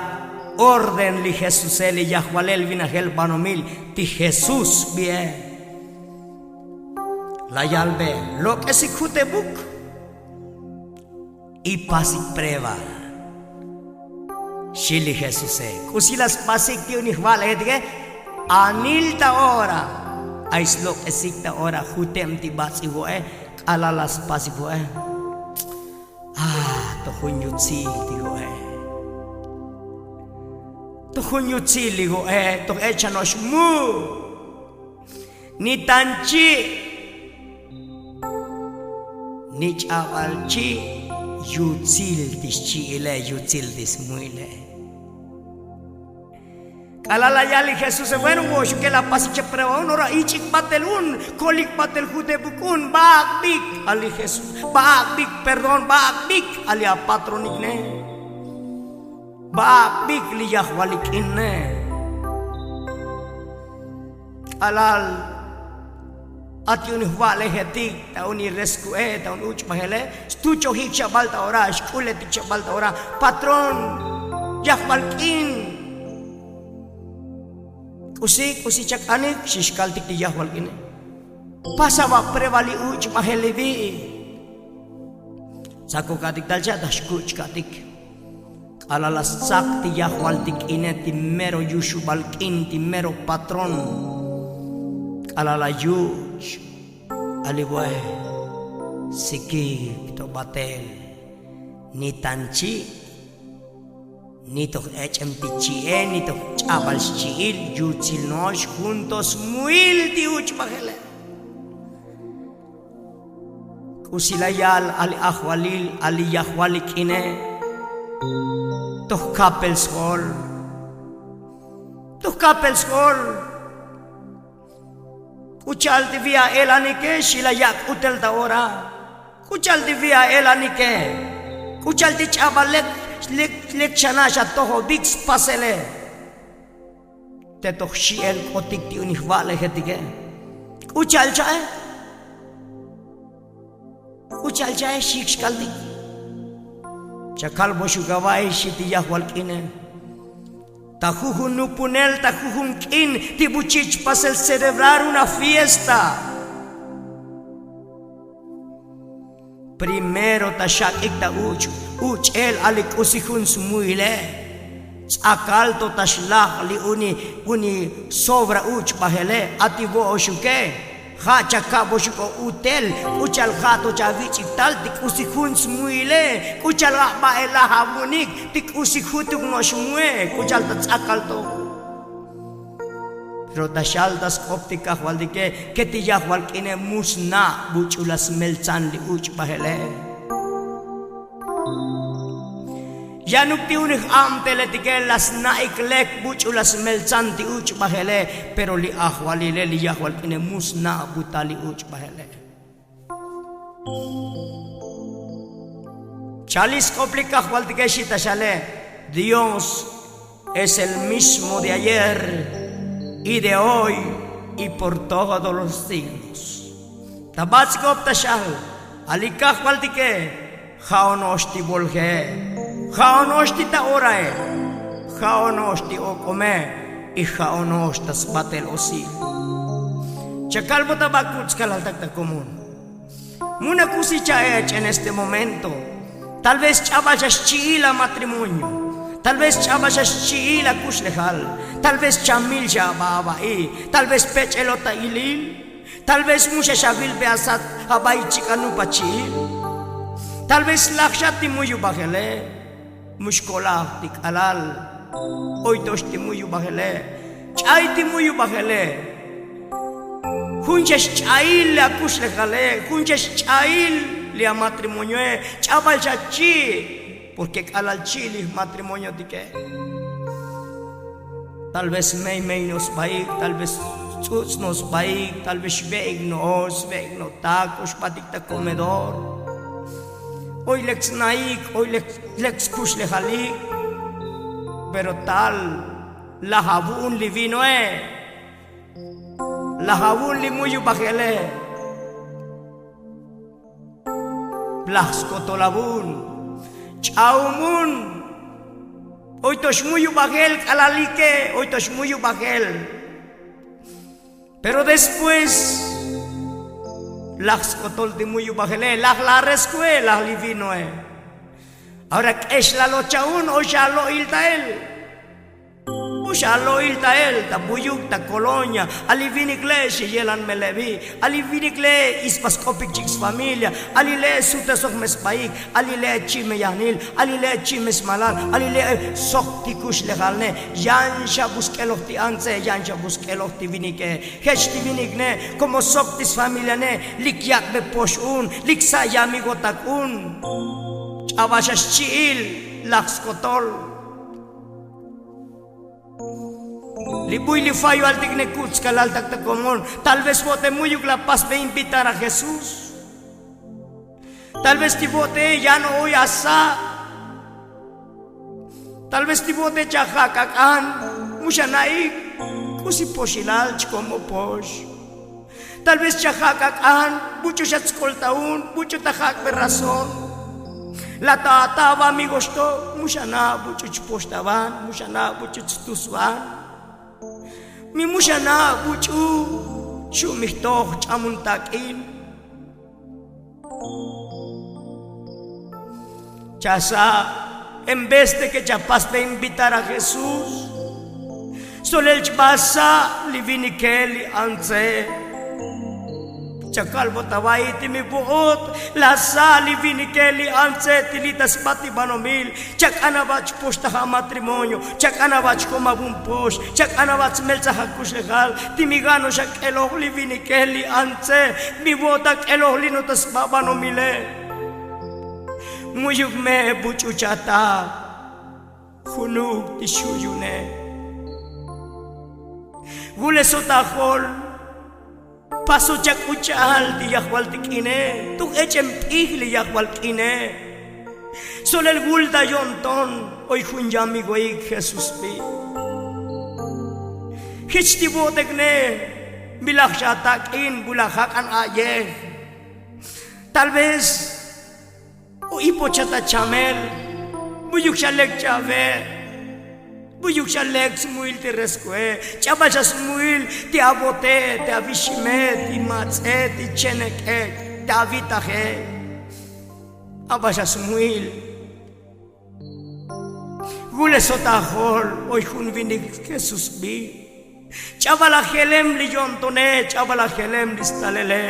orden li jesuse li yajvalel vinajel banomil ti jesús bie. La yalbe lok'esik jutebuk y pasik prueba. Xi li jesuse k'usi la spasik ti unij va'lejetike. Anil ta ora ay slok'esik ta ora juteb ti bats'i vo'e. K'alal la spasik vo'e. Ah, to jun yutsil ti jo'e. To jun yutsil li jo'e to ech chano'ox mu. Ni tan chi' ni ch'abal chi' yutsil ti xchi'ile yutsil ti smuile. K'alal la yal li jesuse bueno vo'oxuke la pasik che prueba un ora ich'ik batel un. Kolik batel jutebuk un ba'ak bik a li jesús ba'ak bik perdón ba'ak bik a li apatronik ne. Ba'ak bik li yajvalik'in ne. K'alal ati unij va'lejetik ta unij resku'e ta un uch'bajele. Stuchojik chabal ta ora xk'uletik chabal ta ora. Patrón yajvalk'in. K'usi k'usi chak anik xixkaltik ti yajvalk'ine. Pasa va prueba li uch'bajel li vi'. Tsakokatik tal cha' ta xkuch'katik. K'alal la stsak ti yajvaltik k'ine ti mero yuxubal k'in ti mero patrón. K'alal la yuch' ali vo'e. Sikik to batel ni tan chi' ni toj ech'em ti chi'e ni toj ch'abal xchi'il yutsil no'ox jun to smuil ti uch'bajele. K'usi la yal a li ajvalil a li yajvalik'ine. Toj kapel sjol. Toj kapel sjol. K'u cha'al ti vi' a elanike xi la yak' k'utel ta ora. K'u cha'al ti vi' a elanike. K'u cha'al ti ch'abal lek lek lek xana' xatojovik spasele. Te toj xi'el k'otik ti unij va'lejetike. K'u cha'al cha'e. K'u cha'al cha'e xik xkaltik. Chakal voxuk ava'i xi ti yajvalk'ine. Ta jujun nupunel ta jujun k'in ti buchich pasel celebrar una fiesta. Primero ta xak'ik ta uch' uch'el a li k'usi jun smuile. Ts'akal to ta xlaj li uni uni sobra uch'bajele a ti vo'oxuke. Ja' chakab oxuk o utel. K'u cha'al ja' to chavich'ik tal ti k'usi jun smuile. K'u cha'al ja' ba'e laj avu'unik ti k'usi jutuk no'ox mue. K'u cha'al ta ts'akal to. Pero ta xal ta sk'op ti kajvaltike ke ti yajvalk'ine mu sna' buch'u la smeltzan li uch'bajele. Yanuk ti unij abteletike la sna'ik lek buch'u la smeltzan ti uch'bajele. Pero li ajvalile li yajvalk'ine mu sna' butal li uch'bajele. Chali sk'op li kajvaltike xi ta xale. Dios es el mismo de ayer y de hoy y por todos los siglos. Ta bats'ik'op ta xal a li kajvaltike. Ja'ono'ox ti volje'e. Ja'ono'ox ti ta orae. Ja'ono'ox ti ok'ome. Y ja'ono'ox ta sbatel osil. Chakal vota va kutz kalaltak ta komun. Mu na k'usi cha'ech en este momento. Tal vez ch'abal xa xchi'il a matrimonio. Tal vez ch'abal xa xchi'il a kuxlejal. Tal vez chamil xa aba ava'i. Tal vez pech'elot ta ilil. Tal vez mu xa xavilbe asat aba ichik anup achi'il. Tal vez laj xa ti muyubajele. Mu xkolaj ti k'alal. Oy tox ti muyubajele. Ch'ay ti muyubajele. Jun xa xch'ayil li akuxlejale. Jun xa xch'ayil li amatrimonioe. Ch'abal xa chi'. Porke k'alal chi' li matrimonio tike. Tal vez meymey no sbaik tal vez tz'uts' no sbaik tal vez xve'ik no'ox sve'ik no' tak o xbatik ta komedor. Oy lek tsnaik oy lek tskuxlejalik. Pero tal laj avu'un li vinoe. Laj avu'un li muyubajele. Laj skotol avu'un. Ch'aumun. Oy to xmuyubajel k'alalike, oy to xmuyubajel. Pero después laj skotol ti muyubajele, laj la reskue, laj li vinoe. Ahora k'exlal ocha'un oy xa lo'il ta el. Mu xa lo'il ta el ta buyuk ta kolonia. Ali vinik le' xi yelan melebi, ali vinik le' isba sk'opik chik sfamilia, ali le' sutesoj me sbaik, ali le' chi' me yajnil, ali le' chi' me smalal, ali le' sok ti kuxlejalne. Yan xa bu sk'eloj ti antse, yan xa bu sk'eloj ti vinike. Jech ti vinik ne, komo sok ti sfamiliane lik yak'be pox un, lik sa' yamigotak un. Ch'abal xa xchi'il laj skotol. Li buy li fayu'altik ne kuts kalaltak ta komon. Tal vez vo'te muyuk la pasbe invitar a jesús. Tal vez ti vo'te yan oy asa'. Tal vez ti vo'te chajak' ak'an. Mu xana'ik k'usi poxilal chkom o pox. Tal vez chajak' ak'an, buch'u xa tsk'ol ta un, buch'u ta jak'be razón. La ta ata ava amigoxto, mu xana' buch'u chpox ta van, mu xana' buch'u chtus van. Mi mu xana' buch'u xumijtoj ch'amun tak'in. Chasa' en vez de ke chapas ta invitar a jesús, solel chba sa' li vinike li antse. Chakalbot ava'i ti mi vo'ot, la sa' li vinike li antse ti li' ta sba ti banomil. Chak'an ava chpoxtaj amatrimonio, chak'an ava chkom avun pox, chak'an ava chmeltsaj akuxlejal. Ti mi gano xa k'eloj li vinike li antse, mi vo'ot ak'eloj li no ta sba banomile. Mu'yuk me buch'u chata junuk ti xuyune. Gulesot ajol. Paso chak'uch'al ti yajval ti k'ine, toj ech'en p'ij li yajval k'ine. Solel gul ta yo'nton oy jun yamigoik jesús bi. Jech ti vo'otek ne. Mi laj xa tak'in bu laj jak'an a'yej. Tal vez o ipochat achamel. Muyuk xa lek ch'ave'. Muyuk xa lek smuil ti reskue. Ch'abal xa smuil ti avote, ti avixime, ti matz'e, ti chenek'e, ti avitaje. Abal xa smuil. Gulesot ajol oy jun vinik jesús bi. Ch'abal ajelem li yo'ntone, ch'abal ajelem li stalele.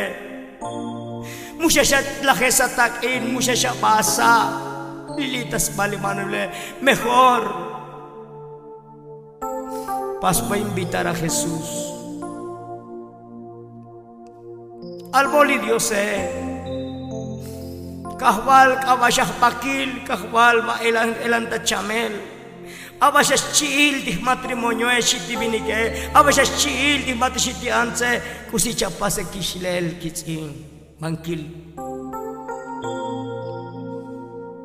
Mu xa xa lajes atak'in, mu xa xa ba asa'. Li li' ta sba li banule. Mejor pasba invitar a jesús. Albo li diose. Kajval k'aba xa jbakil, kajval ba elan ta chamel. Aba xa xchi'il ti jmatrimonioe xi ti vinike. Aba xa xchi'il ti jmatri xi ti antse. K'usi chapase kixlel kitz'in bankil.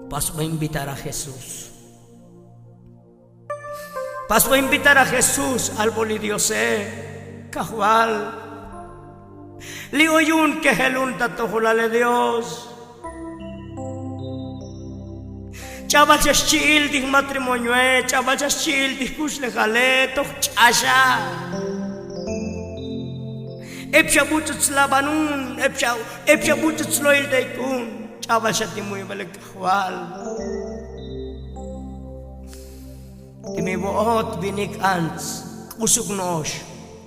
Pasba invitar a jesús. Pasba invitar a jesús albo li diose. Kajval, li' oyun kejelun ta tojolale dios. Ch'abal xa xchi'il ti jmatrimonioe, ch'abal xa xchi'il ti jkuxlejale toj ch'axa. Ep xa buch'u tslabanun, ep xa buch'u tslo'il ta ik'un. Ch'abal xa ti muybale kajval. Ti mi vo'ot vinik ants k'usuk no'ox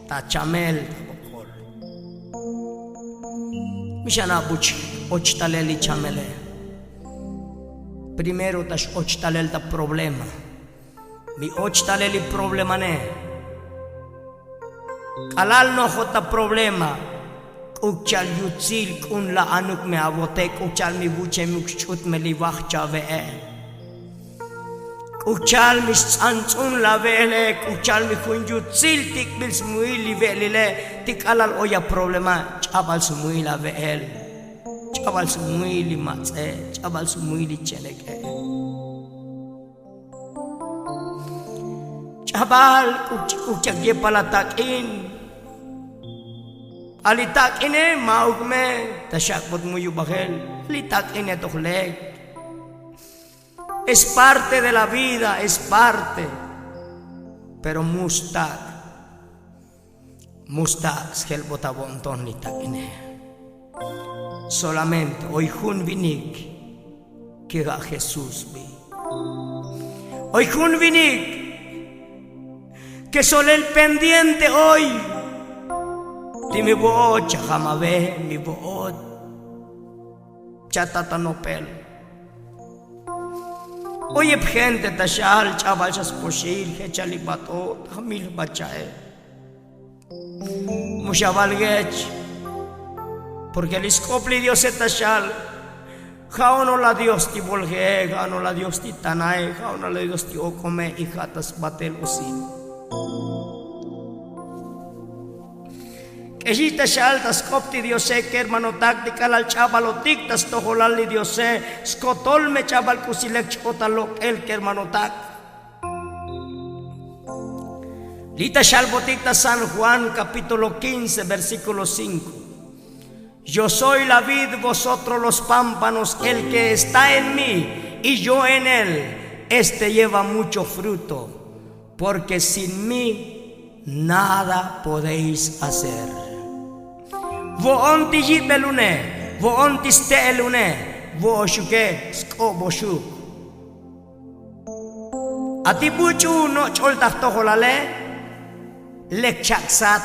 ta chamel ta bokol. Mi xana' buch och talel li chamele. Primero ta x'och talel ta problema. Mi och talel li problemane. K'alal nojot ta problema. K'uk cha'al yutsil k'un la anuk me avote, k'uk cha'al mi vuchemuk xch'ut me li vaj chave'e. K'uk cha'al mi sts'ants'un la ve'ele, k'uk cha'al mi jun yutsil tik'bil smuil li ve'lile. Ti k'alal oy a problema. Ch'abal smuil a ve'el. Ch'abal smuil li matz'e. Ch'abal smuil li chenek'e. Ch'abal k'uk ch'ik'uk chak yepal atak'in. Ali tak'ine ma'uk me ta xak'bot muyubajel. Ali tak'ine toj lek. Es parte de la vida, es parte. Pero mustak', mustak' sjelbot avo'nton li tak'ine. Solamente oy jun vinik ke ja' jesús vi. Oy jun vinik ke solel pendiente oy ti mi vo'ot chajamave, mi vo'ot chatatanopel. Oyeb gente ta xal ch'abal xa spoxil jechal li bat'o' ta jmil jbacha'e. Mu xavalgech. Porke li sk'op li diose ta xal ja' onol a dios ti volje'e, ja' onol a dios ti tanae, ja' onol a dios ti ok'ome y ja' ta sbatel osil. K'exix ta xal ta sk'op ti diose kermanotak ti k'alal ch'abalotik ta stojolal li diose skotol me ch'abal k'usi lek ch'otal lok'el kermanotak. Li' ta xalbotik ta san juan kapítulo quince versíkulo cinko. Yo soy la vid, vosotros los pámpanos. El ke está en mí y yo en él, este lleva mucho fruto, porke sin mí nada podéis hacer. Vo'on ti yibel une, vo'on ti ste'el une, vo'oxuke sk'oboxuk. A ti buch'u noch'ol ta jtojolale lek chak' sat,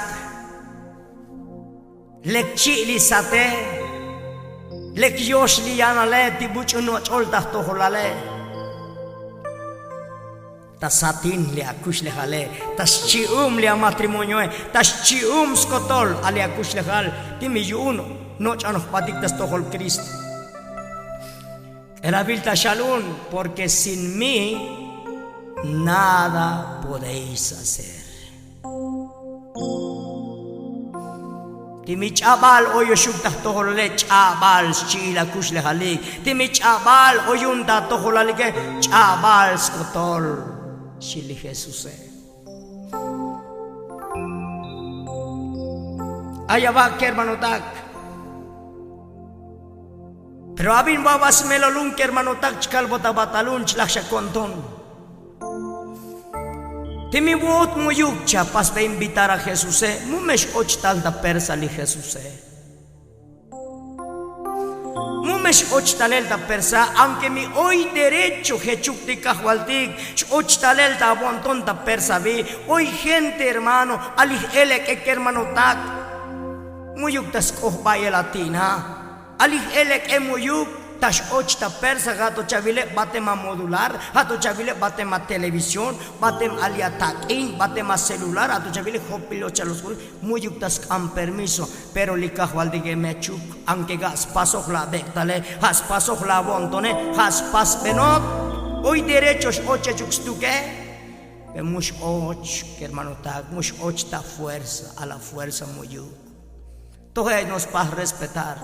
lek chi' li sate, lek yox li yanale ti buch'u noch'ol ta jtojolale. Ta satin li akuxlejale, ta xchi'um li amatrimonioe, ta xchi'um skotol a li akuxlejal ti mi yu'un noch'anojbatik ta stojol kristo. K'elavil ta xalun, porke sin mí nada podéis hacer. Ti mi ch'abal oyoxuk ta jtojolale ch'abal xchi'il akuxlejalik. Ti mi ch'abal oyun ta jtojolalike ch'abal skotol, xchi li jesuse. Ay ava' kermanotak. Pero avin va' va smelolun kermanotak chkalbot avatalun chlaj xa ko'nton. Ti mi vo'ot mu'yuk chapasbe invitar a jesuse, mu me x'och tal ta persa li jesuse. Mu me x'och talel ta persa aunke mi oy derecho jechuk ti kajvaltik x'och talel ta avo'nton ta persa vi. Oy gente hermano a li j'elek'e kermanotak, mu'yuk ta sk'ojba'yel ati'na. A li j'elek'e mu'yuk ta x'och ta persa ja' to chavile' batem amodular, ja' to chavile' batem atelevisión, batem a li atak'in, batem acelular ja' to chavile' jopil ocha los jun. Mu'yuk ta sk'an permiso. Pero li kajvaltike mechuk aunke ja' spasoj la abek'tale, ja' spasoj la avo'ntone, ja' spasbenot. Oy derecho x'och chechuk stuke. Pe mu x'och kermanotak, mu x'och ta fuerza, a la fuerza mu'yuk. Toje' no spaj respetar.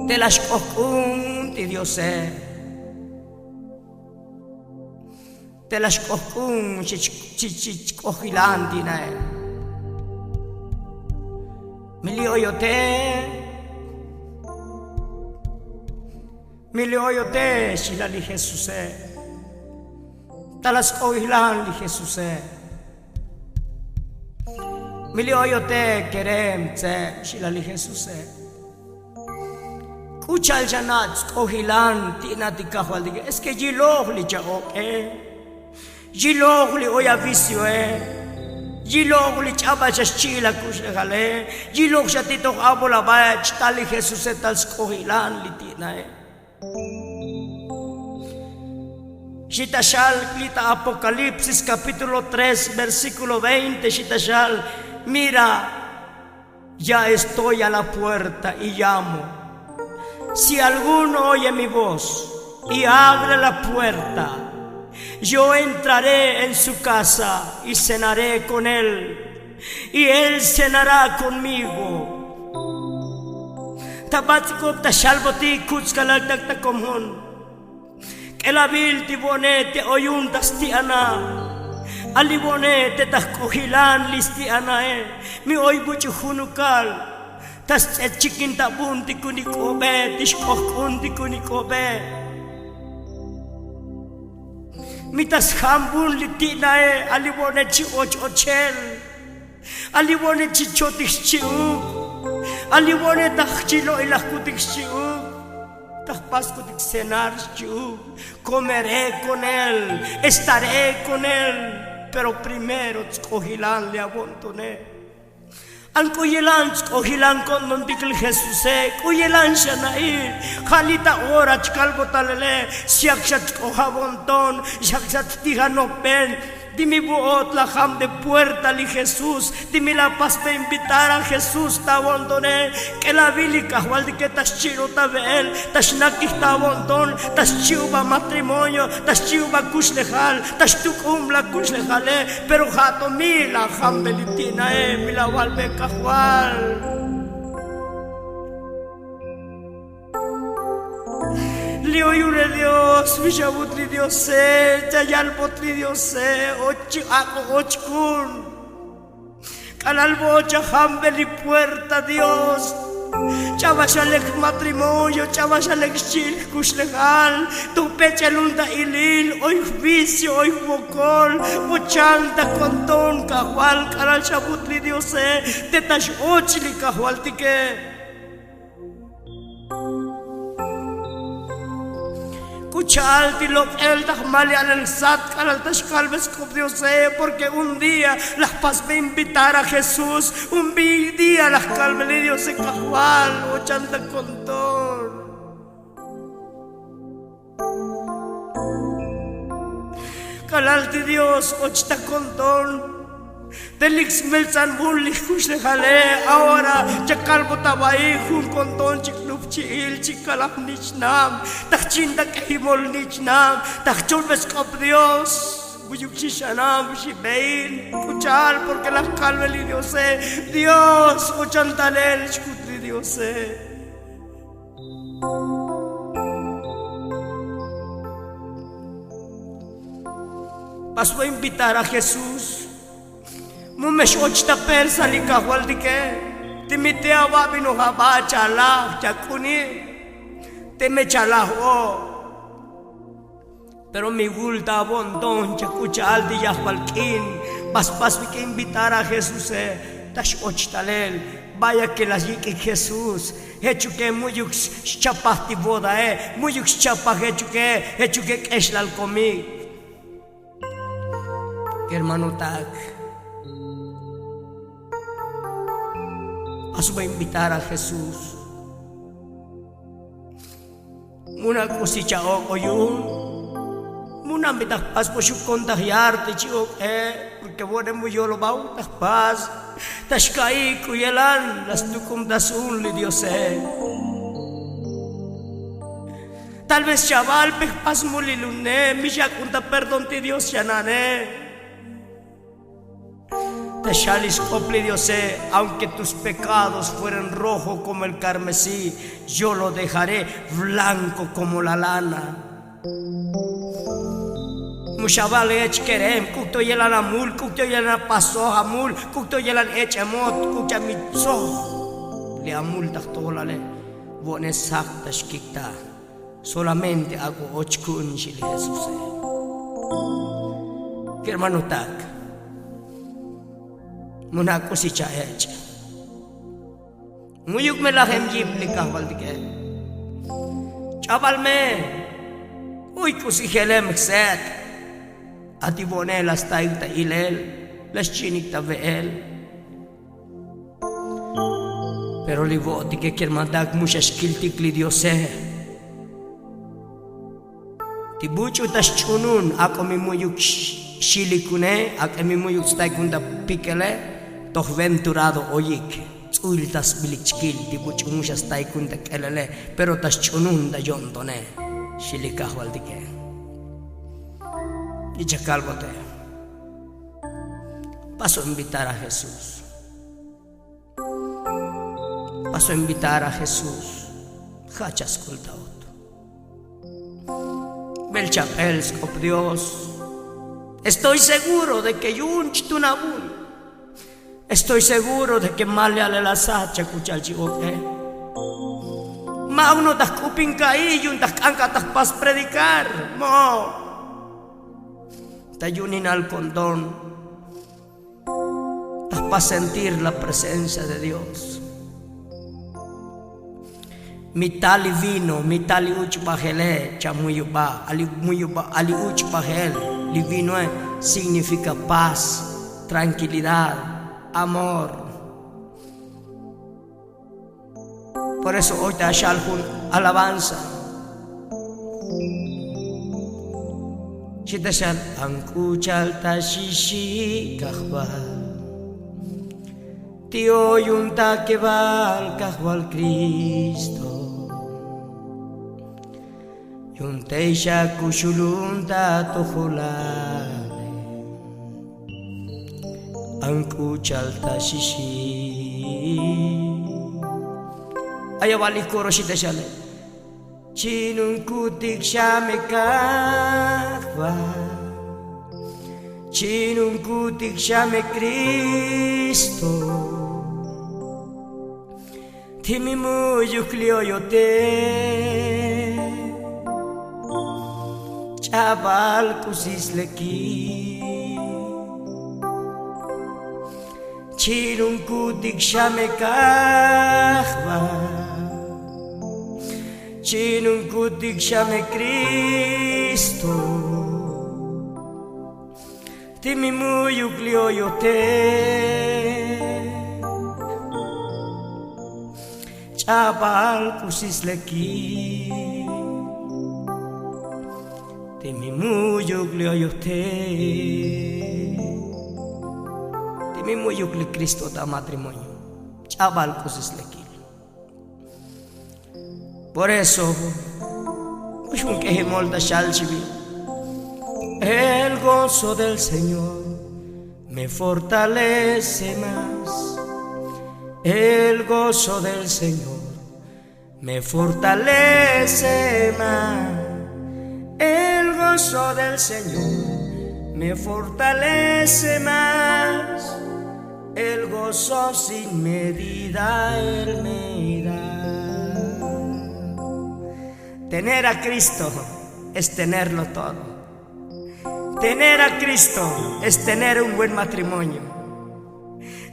Te la xk'ojk'un ti diose. Te la xk'ojk'un xi chk'ojilan ti' na'e. Mi li' oyote. Mi li' oyote xi la li jesuse. Ta la sk'ojilan li jesuse. Mi li' oyote kerem tse' xi la li jesuse. K'u cha'al xa na' sk'ojilan ti' na ti kajvaltike es ke yiloj li cha'ok'e. Yiloj li oy avisioe. Yiloj li ch'abal xa xchi'il akuxlejale. Yiloj xa ti toj avol avae chtal li jesuse tal sk'ojilan li ti' na'e. Xi ta xal li ta apokalipsis kapítulo tres versíkulo veinte xi ta xal. Mira, ya estoy a la puerta y llamo. Si alguno oye mi voz y abre la puerta, yo entraré en su casa y cenaré con él y él cenará conmigo. Ta bats'ikub ta xalbotik kutskalal tak ta komjon. K'elavil ti vo'ne te oyun ta sti'ana. A li vo'ne te ta jk'ojilan li sti'anae. Mi oy buch'u junukal ta sts'et chikin ta bun ti kunik'obe ti xk'ojk'un ti kunik'obe. Mi ta sjambun li ti'nae. Alivo'ne chi och ochel. Alivo'ne chi chotik xchi'uk. Alivo'ne ta jchilo'ilajkutik xchi'uk. Ta jpaskutik cenar xchi'uk. Komere konel, estare konel. Pero primero tsk'ojilan li avo'ntone. An k'u yelan tsk'ojilan ko'ntontik li jesuse? K'u yelan xana'il? Ja' li ta ora chkalbotalele. Xak xa tsk'ojabonton, xak xa ttijanojben. Ti mi vo'ot la jam te puerta li jesús. Ti mi la pasbe invitar a jesús ta avo'ntone. K'elavil li kajvaltike ta xchi'not ta ve'el, ta xnakij ta avo'nton, ta xchi'ub a matrimonio, ta xchi'ub a kuxlejal, ta xtuk'ub la kuxlejale. Pero ja' to mi la jambe li ti'nae, mi la valbe kajval. Li oyune dios, mi xavut li diose. Chayalbot li diose. Och ak'o och kun. K'alal vo'ot chajambe li puerta dios. Ch'ava xa lek jmatrimonio, ch'ava xa lek xchi'il jkuxlejal. Toj pech'elun ta ilil, oy jvicio, oy jvokol. Ochan ta konton kajval, k'alal xavut li diose. Te ta x'och li kajvaltike. K'u cha'al ti lok'el ta jmal ya'lel jsat k'alal ta xkalbe sk'op diose. Porke un día la jpasbe invitar a jesús. Un día la jkalbe li diose kajval. Ochan ta konton. K'alal ti dios och ta konton. Te lik smeltzanbul li jkuxlejale. Ahora chakalbot ava'i jun konton chik nupchi'il chik kalaj nich'nam. Ta jchin ta k'ejimol nich'nam. Ta jcholbe sk'op dios. Muyuk xixanam xibein. K'u cha'al porke la jkalbe li diose. Dios ochan talel xkut li diose. Pasbo invitar a jesús. Mu me x'och ta persa li kajvaltike. Ti mi te ava'binoj ava chalaj chak'uni. Te me chalaj o. Pero mi vul ta avo'nton chak k'u cha'al ti yajval k'in. Paspas vik'in invitar a jesuse. Ta x'och talel. Vaya ke la yik'ik jesús. Jechuke mu'yuk xchapaj ti vodae. Mu'yuk xchapaj jechuke. Jechuke k'exlal komik. Kermanotak. Pasbo invitar a jesús. Muna k'usi cha'ok' o yu'un. Muna mi ta jpasbo xuk kontaj yar te chi'ok'e. Porke vo'ne mu yolobav ta jpas. Ta xka'i k'u yelan la stuk'umtas un li diose. Tal vez chaval pe jpas mulilune mi xak'un ta perdón ti dios xana'ne. Ta xal li sk'op li diose. Aunke tus pekados fueren rojo komo el karmesí, yo lo dejaré blanko komo la lana. Mu xaval ech kerem k'uk to yelan amul k'uk to yelan apasoj amul k'uk to yelan ech'emot k'uk cha' mi tzoj. Li amul ta jtojlale. Vo'ne saj ta xkikta. Solamente ak'o och ku'un xi li jesuse. Kermanotak. Muna k'usi cha'ech'. Mu'yuk me lajem yip li kajvaltike. Ch'abal me. Uy k'usi jelem jset'. Ati vo'ne la staik ta ilel. La xchi'inik ta ve'el. Pero li vo'otike kermantak mu xa xkiltik li diose. Ti buch'u ta xch'unun ak'o mi mu'yuk xilikune ak'o mi mu'yuk staikun ta pikele. Toj venturado oyik. Ts'uylta sbilik chkil ti buch'u mu xa staikun ta k'elele. Pero ta xch'unun ta yo'ntone. Xi li kajvaltike. Ichakalbote. Paso invitar a jesús. Paso invitar a jesús. Ja' chaskultaot. Bel chapel sk'op dios. Estoy seguro de ke yu'un chtunabun. Estoy seguro de ke mal ya'lel asat chak'uchal chi ok'e. Ma'uk no ta jk'upin ka'i yu'un ta jk'an k'a ta jpas predikar. Mo'o. Ta yu'uninal konton ta jpas sentir la presencia de dios. Mi tal li vino mi tal li uch'bajele cha' muyuba' ali muyuba' ali uch'bajel. Li vinoe signifika paz, trankilidad, amor. Por eso oy ta xal jun alabanza. Xi ta xal ank'uchal ta xixi' kajval. Ti' oy un ta keval kajval kristo. Yun tey xa kuxulun ta tojolale. Ank'uchal ta xixi'. Ay aval li koro xi ta xale. Chinun kutik xa me kajval. Chinun kutik xa me kristo. Ti mi mu'yuk li oyote. Ch'abal k'usis leki. Chinun kutik xa me kajval. Chinun kutik xa me kristo. Ti mi mu'yuk li oyote. Ch'abal k'usis leki. Ti mi mu'yuk li oyote. Ti mi mu'yuk li kristo ta matrimonio. Ch'abal k'usis leki. Por eso k'ux jun k'ejemol ta xal chivi. El gozo del señor me fortalece más. El gozo del señor me fortalece más. El gozo del señor me fortalece más. El gozo sin medida el me da. Tener a cristo es tenerlo todo. Tener a cristo es tener un buen matrimonio.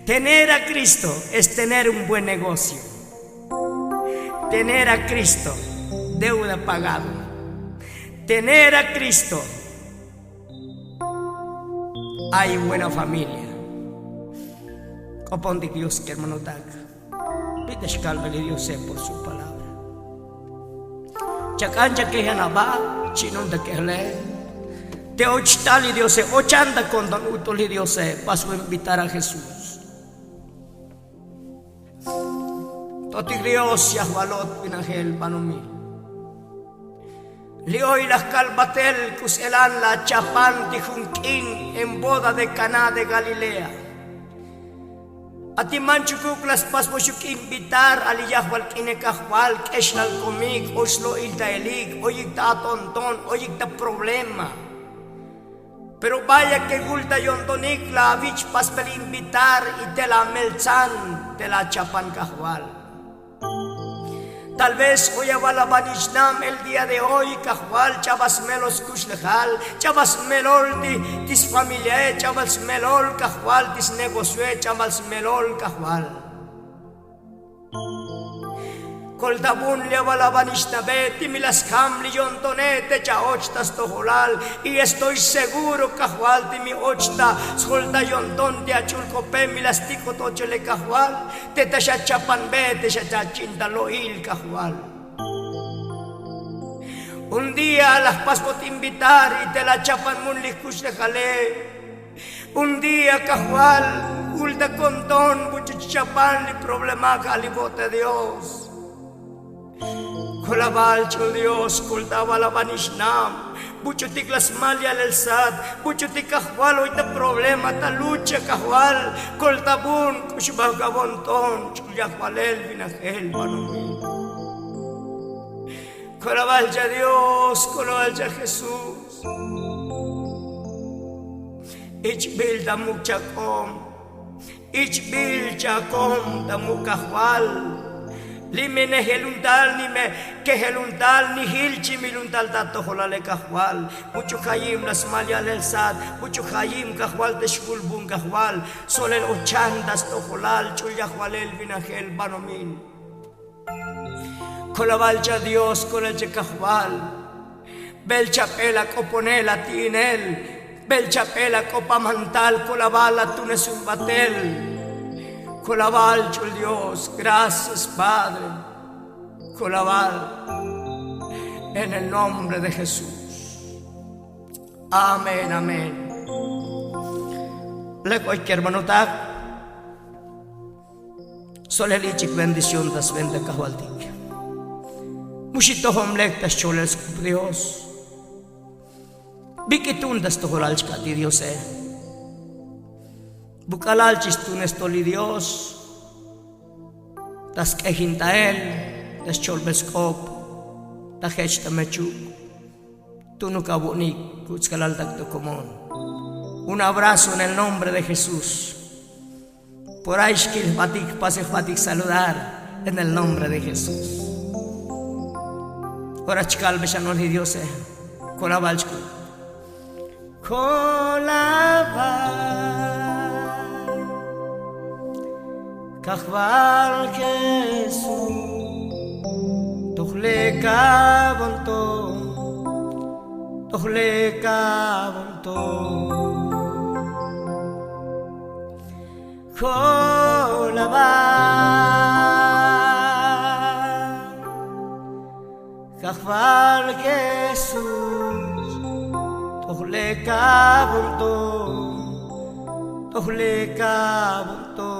Tener a cristo es tener un buen negocio. Tener a cristo, deuda pagado. Tener a cristo, ay buena familia. K'opontik dios kermanotak. Pita xkalbe li diose por su palabra. Chak'an chakejan aba' chi'nun ta kejle. Te och tal li diose ochan ta konton ut'ul li diose. Paso invitar a jesús. Totik dios yajvalot vinajel banomil. Li oy laj kal batel k'us elan la chapan ti jun k'in en boda de kaná de galilea. Ati manchukuk la spasboxuk invitar a li yajval k'ine kajval k'exlal komik o slo'il ta elik o yik ta atonton o yik ta problema. Pero vaya ke gul ta yo'ntonik la avich' pasbel invitar y te la ameltzan te la achapan kajval. Tal vez oy aval avanixnam el día de oy kajval ch'abal smelol skuxlejal, ch'abal smelol ti sfamiliae, ch'abal smelol kajval ti snegocioe, ch'abal smelol kajval. Kolta vun li aval avanixnabe ti mi la sjam li yo'ntone te cha'och ta stojolal. Y estoy seguro kajval ti mi och ta sjol ta yo'nton ti ach'ul k'ope mi la stik'ot ochele kajval. Te ta xachapanbe te xachachin ta lo'il kajval. Un día la jpasbot invitar y te la chapan mun li jkuxlejale. Un día kajval, ulta konton buch'u chchapan li problema ja' li vo'te dios. Kolaval ch'ul dios kulta aval avanixnam. Buch'utik la smal yalel sat buch'utik kajval oy ta problema ta lucha kajval. Kolta vun k'uxubaj ja' vonton ch'ul yajvalel vinajel banomil. Kolaval cha dios kolaval cha jesús. Ich'bil ta muk chak'om. Ich'bil chak'om ta muk kajval. Li me nejeluntal ni me kejeluntal ni jil chimiluntal ta atojolal e kajval. Much'u jayim la smal yalel sat. Much'u jayim kajval te xvulvun kajval. Solel ochan ta stojolal ch'ul yajvalel vinajel banomil. Kolabal cha dios kolel che kajval. Bel chap'el ak'oponel ati'inel. Bel chap'el ak'opamantal kolabal atunesun batel. Kolabal ch'ul dios. Gracias padre. Kolabal en el nombre de jesús. Amén amén. Lek oy kermanotak. Solel ich'ik bendición ta sventa kajvaltik. Mu xitojom lek ta xcholel sk'op dios. Bik'itun ta stojolal chka'ti diose. Buk'alal chixtunes to li dios. Ta sk'ejintael ta xcholbel sk'op. Ta jech ta mechuk. Tunuk avu'nik kutzkalal tak tokomon. Un abrazo en el nombre de jesús. Por ay xkil jbatik jpase jbatik saludar en el nombre de jesús. Ora chkalbe xanol li diose. Kolabal chkul. Kolabal kajval jesús. Tojlekabonto. Tojlekabonto. Kolabal kajval jesús. Tojlekabonto. Tojlekabonto.